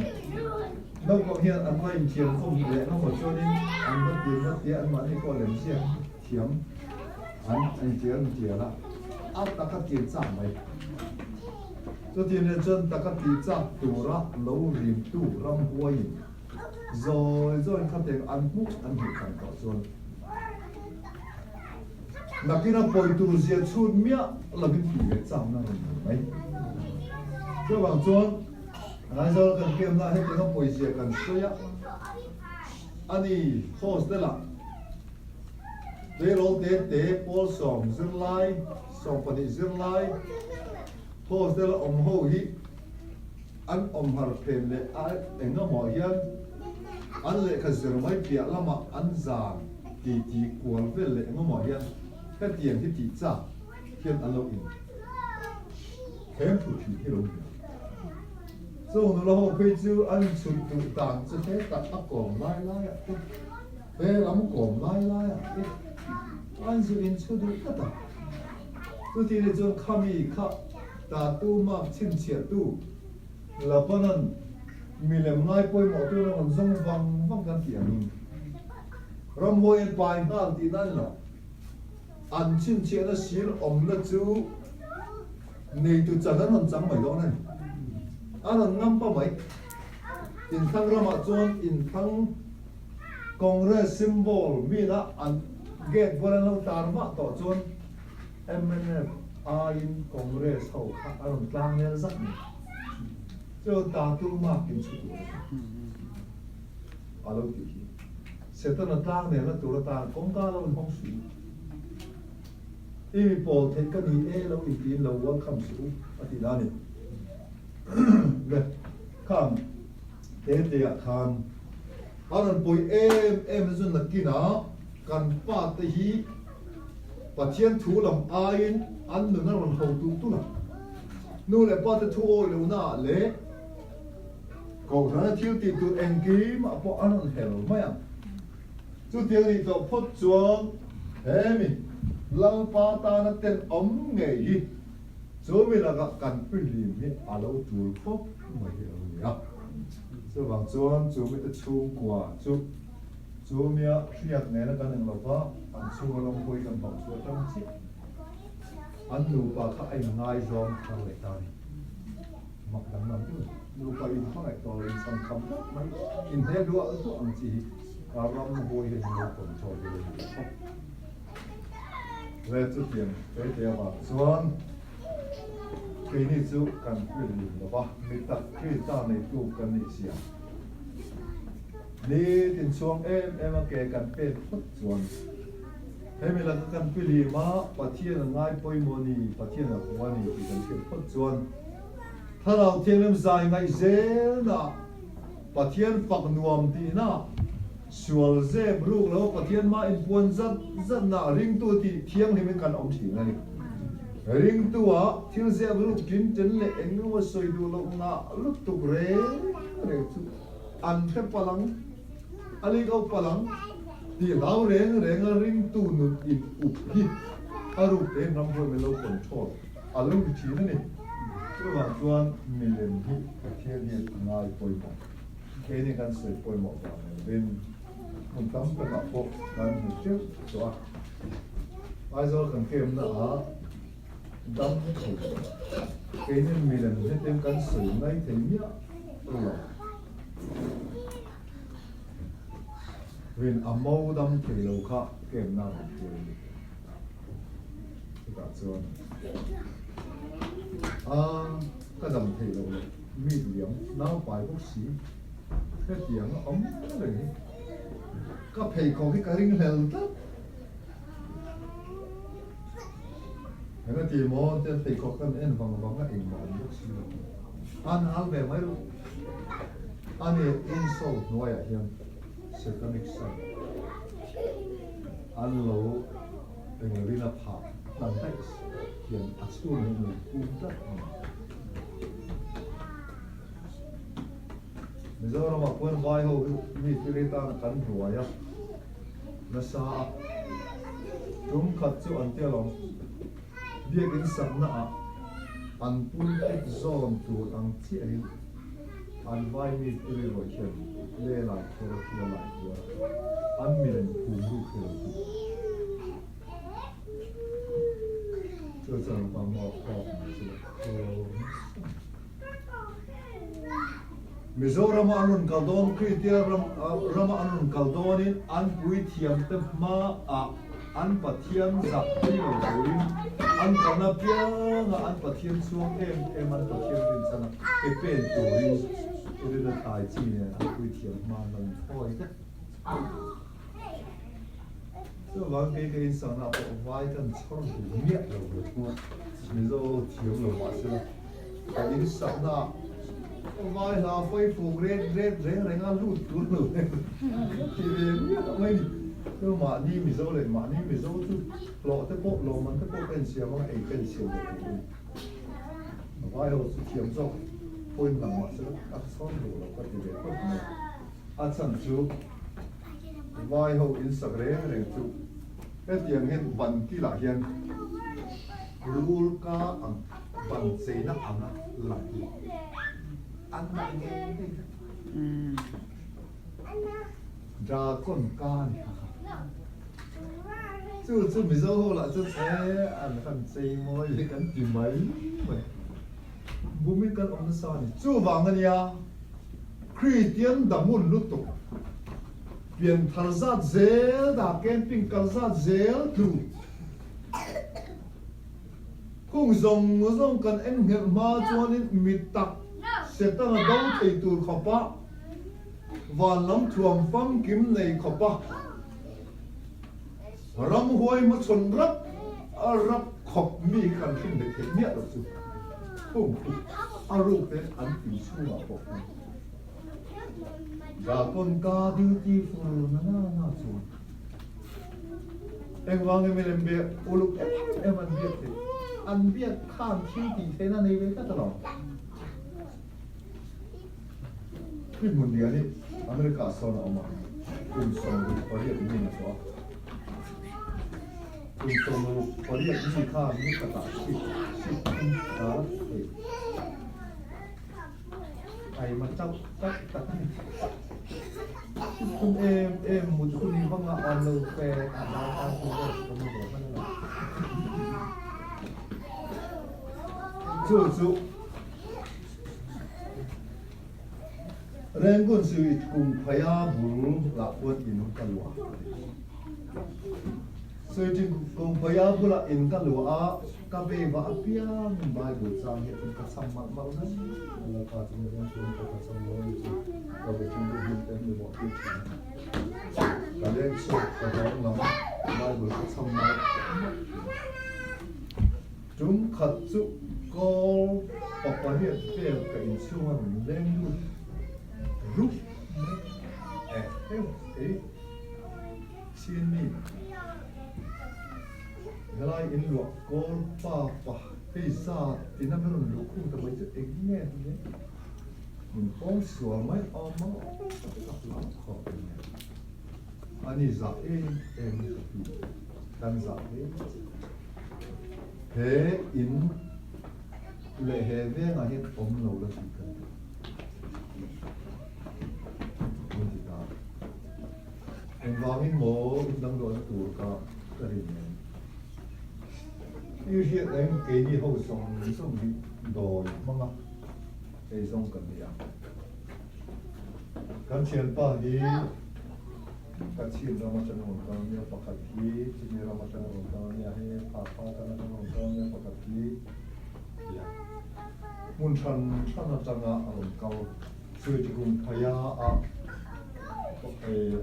naupang hian an va inthiam khawm leh engemaw chuanin an va tir va tia anmahni pawh lem ziak thiam an intial intial a, a taka tir chak mai. Chuti nen chuan taka tih chak tura lo rimtu ramhuaiin zawi zawiin khateng an hmuh an hmuh than tawh chuan nakina pawi tur zia chhut miah lovin tih ve chakna rawn nei mai. Chuvang chuan Aizawl kan pianna hetianga pawizia kan sawi a, ani hostel ah tleirawl te te pawl sawm zirlai, 12 zirlai hostel a awm ho hi an awm har phen leh a eng emaw hian an lehkha zir mai piah lamah an zan ti ti kual vel leh eng emaw hian hetiang hi tih chak hian an lo in thlem thut thin hi lo ni a. Chung nula ho phei chu an inchhut duh dan chu hetah a kawm lai laiah te, he lam kawm lai laiah te an zu inchhu duh tlat a. Chuti ni chuan khami kha tatu mak chhinchhiahtu Labanan milem ngai pawimawh tu na rawn zawng vang vang kan tih angin ramhuai an pai nghal tihna a ni lo. An chhinchhiahna sir awmna chu neitu chan an rawn chang mai dawn a ni. A rawn ngam pa mai. Inthlang ramah chuan inthlang Congress symbol mina an gate bual an lo tar vah tawh chuan mnf aiin Congress ho kha a rawn tlang nel zak mai. Chu tatu makin chhu tur a ni. A lo tih hi. Setana tlang nelna tur atan kawngka lo inhawng suh u. I mi pawl theih ka ni e lo intiin lo welcome suh u a tih na a ni. Le khang te te ah khan a rawn pawi em em na chu nakinah kan pa te hi Pathian thu lam aiin an nun a rawn ho tulh tulh a. Nu leh pa te thu awi lohna ah leh Kohhrana thil tih tur engkimah pawh an rawn hel mai ang. Chutiang nih tawh phawt chuan he mi Lalpa tana tenawm ngei hi chu mi lakah kan pihlim hi a lo tul khawp mai hi a lo ni a. Chuvang chuan chu mite chhungkua chu chu mia hriat nena kan eng lova an chhunga rawngpui kan hauh chu atang chiah an nupa kha a inngaizawng thar leh ta a ni. Mak danglam deuh a ni. Nupa inhmangaih tawh lo inchhamkham tlat mai, inhne hluah hluah ang chi hi a ram hawi hian in lo control hi lo ni ta khawp. Le chutiang tete avang chuan keini chu kan hrilh lo va, mi tak Krista neitu kan nih sia. Nitin chhuang em em a ke kan pen phawt chuan hemi laka kan pilim a Pathian a ngai pawimawh ni, Pathian a hmu a ni tih kan hriat phawt chuan Thlarau Thianghlim zai ngaih zelna Pathian fak nuam tihna sual zep ruk lo Pathian mah inpuan zat zatna ringtu tih thianghlimin kan awm thin a ni. Ringtu ah thil zep ruk tin ten leh eng emaw sawi duh loh ngah lutuk reng reng chu an hre palang, a lik au palang tih hlau reng reng a ringtu nun in up hi a ruk tein ramhuai min lo control a lo ni thin a ni. Chuvang chuan milem hi Pathian hian a ngai pawimawh. Keini kan sawi pawimawh vang lovin hmun tam takah pawh kan hmu teuh tawh a. Aizawl kan kemna ah dam thei lo. Keini milem hetiang kan sawi ngai thei miah lo. Rin a mo dam thei lo kha kemna rawn tir a ni. Chutah chuan a ka dam thei lo leh mi liam nau pai bawk si hetiang a awm reng hi. Ka pheikhawk hi ka ringhlel tlat. Eng a ti maw tian pheikhawk kan en vang vang a engmah awm bawk si lo. An hal ve mai ru. Ani insole hnuaiah hian satanic sign an lo englovin a phah hlan daih hian a chhung hi an lo phum tlat a ni. Mizoramah khuan vai ho hi mi thil hi tan kan ruai a, nasa a. Tum khat chu an tia lo, biakin sakna ah an pulpit zawn tur ang chiahin an vai mi thil hi rawih hian le lai kher a thil a lai kual a, an milem phum ruk hi lo ti. Chu chuan pang maw khawk mai chu khawm nasa. Mizorama an rawn kal dawn, Kristian rama an rawn kal dawnin an puithiamte hmaah an Pathian zak pui lo turin an kalna piangah an Pathian chhuang em em an Pathian rinchhana ke pen turin rinna thlai chi nen an puithiam hma an lo inthawi vek. Chuvang kei ka insakna pawh vai kan chhawr duh miah lo ve. Mizo thiam lo mahsela ka insakna vai hla fawi fuk ret ret reng reng a lut tur lo ve ka ti ve miah lo mai ni. Chu mahni Mizo leh mahni Mizo chu hlawh te pawh lawmman te pawh ka insiam anga ei ka insiam ve tur a ni. Vai ho chu thiam zawk pawhin lang mahsela ka chhawr duh lo ka ti ve phawt mai a. A chhan chu Vai ho in sak reng reng chu hetiang hian ban kilah hian rul ka ang ban cheina anga lang hi an dah ngei ngei vek. Dragon ka a ni kha kha. Chu chu Mizo ho lah chuan e an han chei mawi hi kan ti mai mai. Bumi kan awm nasa a ni. Chuvang a nia. Kristian dangun lutuk, pianthar zat zel dah camping kal zat zel tlu. Khung zawng zawng kan en nghelh hma chuanin mi tak Setana do thei tur khawpa van lam thuam famkim nei khawpa ramhuai hmachhawn rap a rap khawp mi kan hrim leh theih miah lo chu. Khung khu a ruk te an tih chhungah pawh khan Dragon ka duty fur na na na chuan engvang emaw lem biak uluk em em an biak theih an biak khan thil tih theihna nei ve tlat alawm. Khi hmun lian hi America sawn a awm a, kum 68 mi a tawh a. Kum 68 mi kha ni khatah sik sik thum dar theih aima chauh tak tak a ni. Sik thum em em mut hun hi vanga an lo fe a dar ar thu vel ka mu ve hman a lo. Chu chu Rangoon Sui kum phaia bul lah khuan in ka luah a ti. Sui kum phaia bulah in ka luah a, ka vei va apiangin Bible chang hi ka cham malh malh mai. Lalpa chu mi reng chuan ka ka cham lo ni chu ka ve thin duh hlim te mi mawh tir thin a. Ka leng chhuak ka dawng lam a, Bible ka cham malh malh thin. Tum khat chu kawl pa pariat vel ka inchhung a rawn leng lut rup mai eh heu ei chin mi helai in luah kawl pa pa hei zat tina min rawn luh khung ta mai chu eng nge ni e min pawng sual mai awm a ka hlau khawp mai a ni zah em em ka ti kan zah hle che. He in leh he vengah hian awm lo la tih kan duh. Min ti ta. Engvangin maw in dang luahna tur ka ka rin em? I hriat eng keini ho zawng zawng hi dawi hmanga eizawng kan ni a. Kan thianpa hi Kachin ram atanga rawn kal nia pakhat hi Chini ram atanga rawn kal nia he pha pha tan atanga rawn kal nia pakhat hi tia hmun hran hran atanga a rawn kal Suitigum Phaya a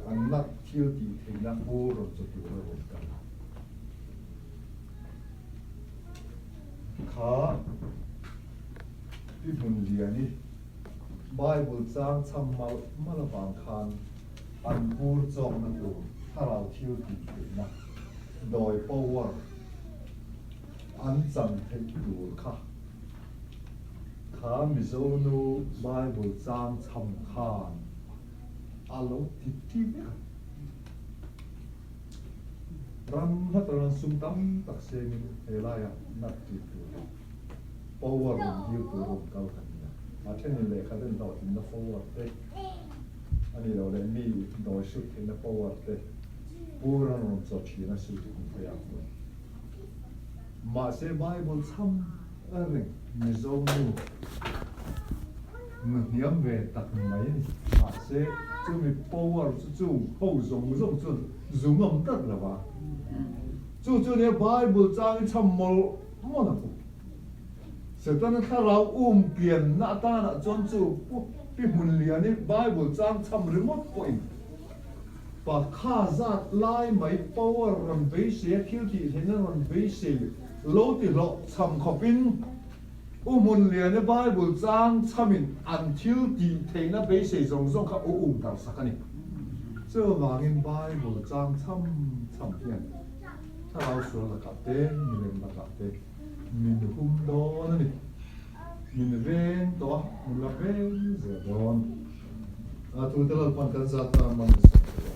An nat thil tih theihna bur rawn chaw tur a rawn kal a. Kha Pi Hmunliani Bible chang chham malh malh avang khan an bur chawkna tur thlarau thil tih theihna dawi power an chan theih tur kha Kha Mizo nu Bible chang chham khan a lo ti ti vek a. Ram hla taran sum tam tak sengin he laiah nat ṭin tur leh power rawn dil tur rawn kal kan ni a. A thenin lehkha den hlawhtlinna power te a nih loh leh mi dawi hrut theihna power te pur an rawn chaw ṭhin a suit kum pheiah chuan. Mahse Bible chham reng Mizo nu nu hniam ve tak mai a ni. Mahse chumi power chu chung ho zawng zawng chuan zu ngam tlat lo va. Chu chu nia Bible changin chham mawlh mawlh a pu. Setana thlarau um pianna atanah chuan chu pu Pi Hmunliani Bible chang chham ringawt pawhin Pakha zat lai mai power rawn beisei a thil tih theihna rawn beisei lo ti hlawh chham khawpin U Hmunliana Bible chang chhamin an thil tih theihna beisei zawng zawng kha u um dar sak a ni. Chuvangin Bible chang chham chham hian thlarau sual lakah te, milem lakah te min hum dawn a ni. Min veng tawh a, min la veng zel dawn. A thu te Lalpan kan zat tan man a sawi tawh a.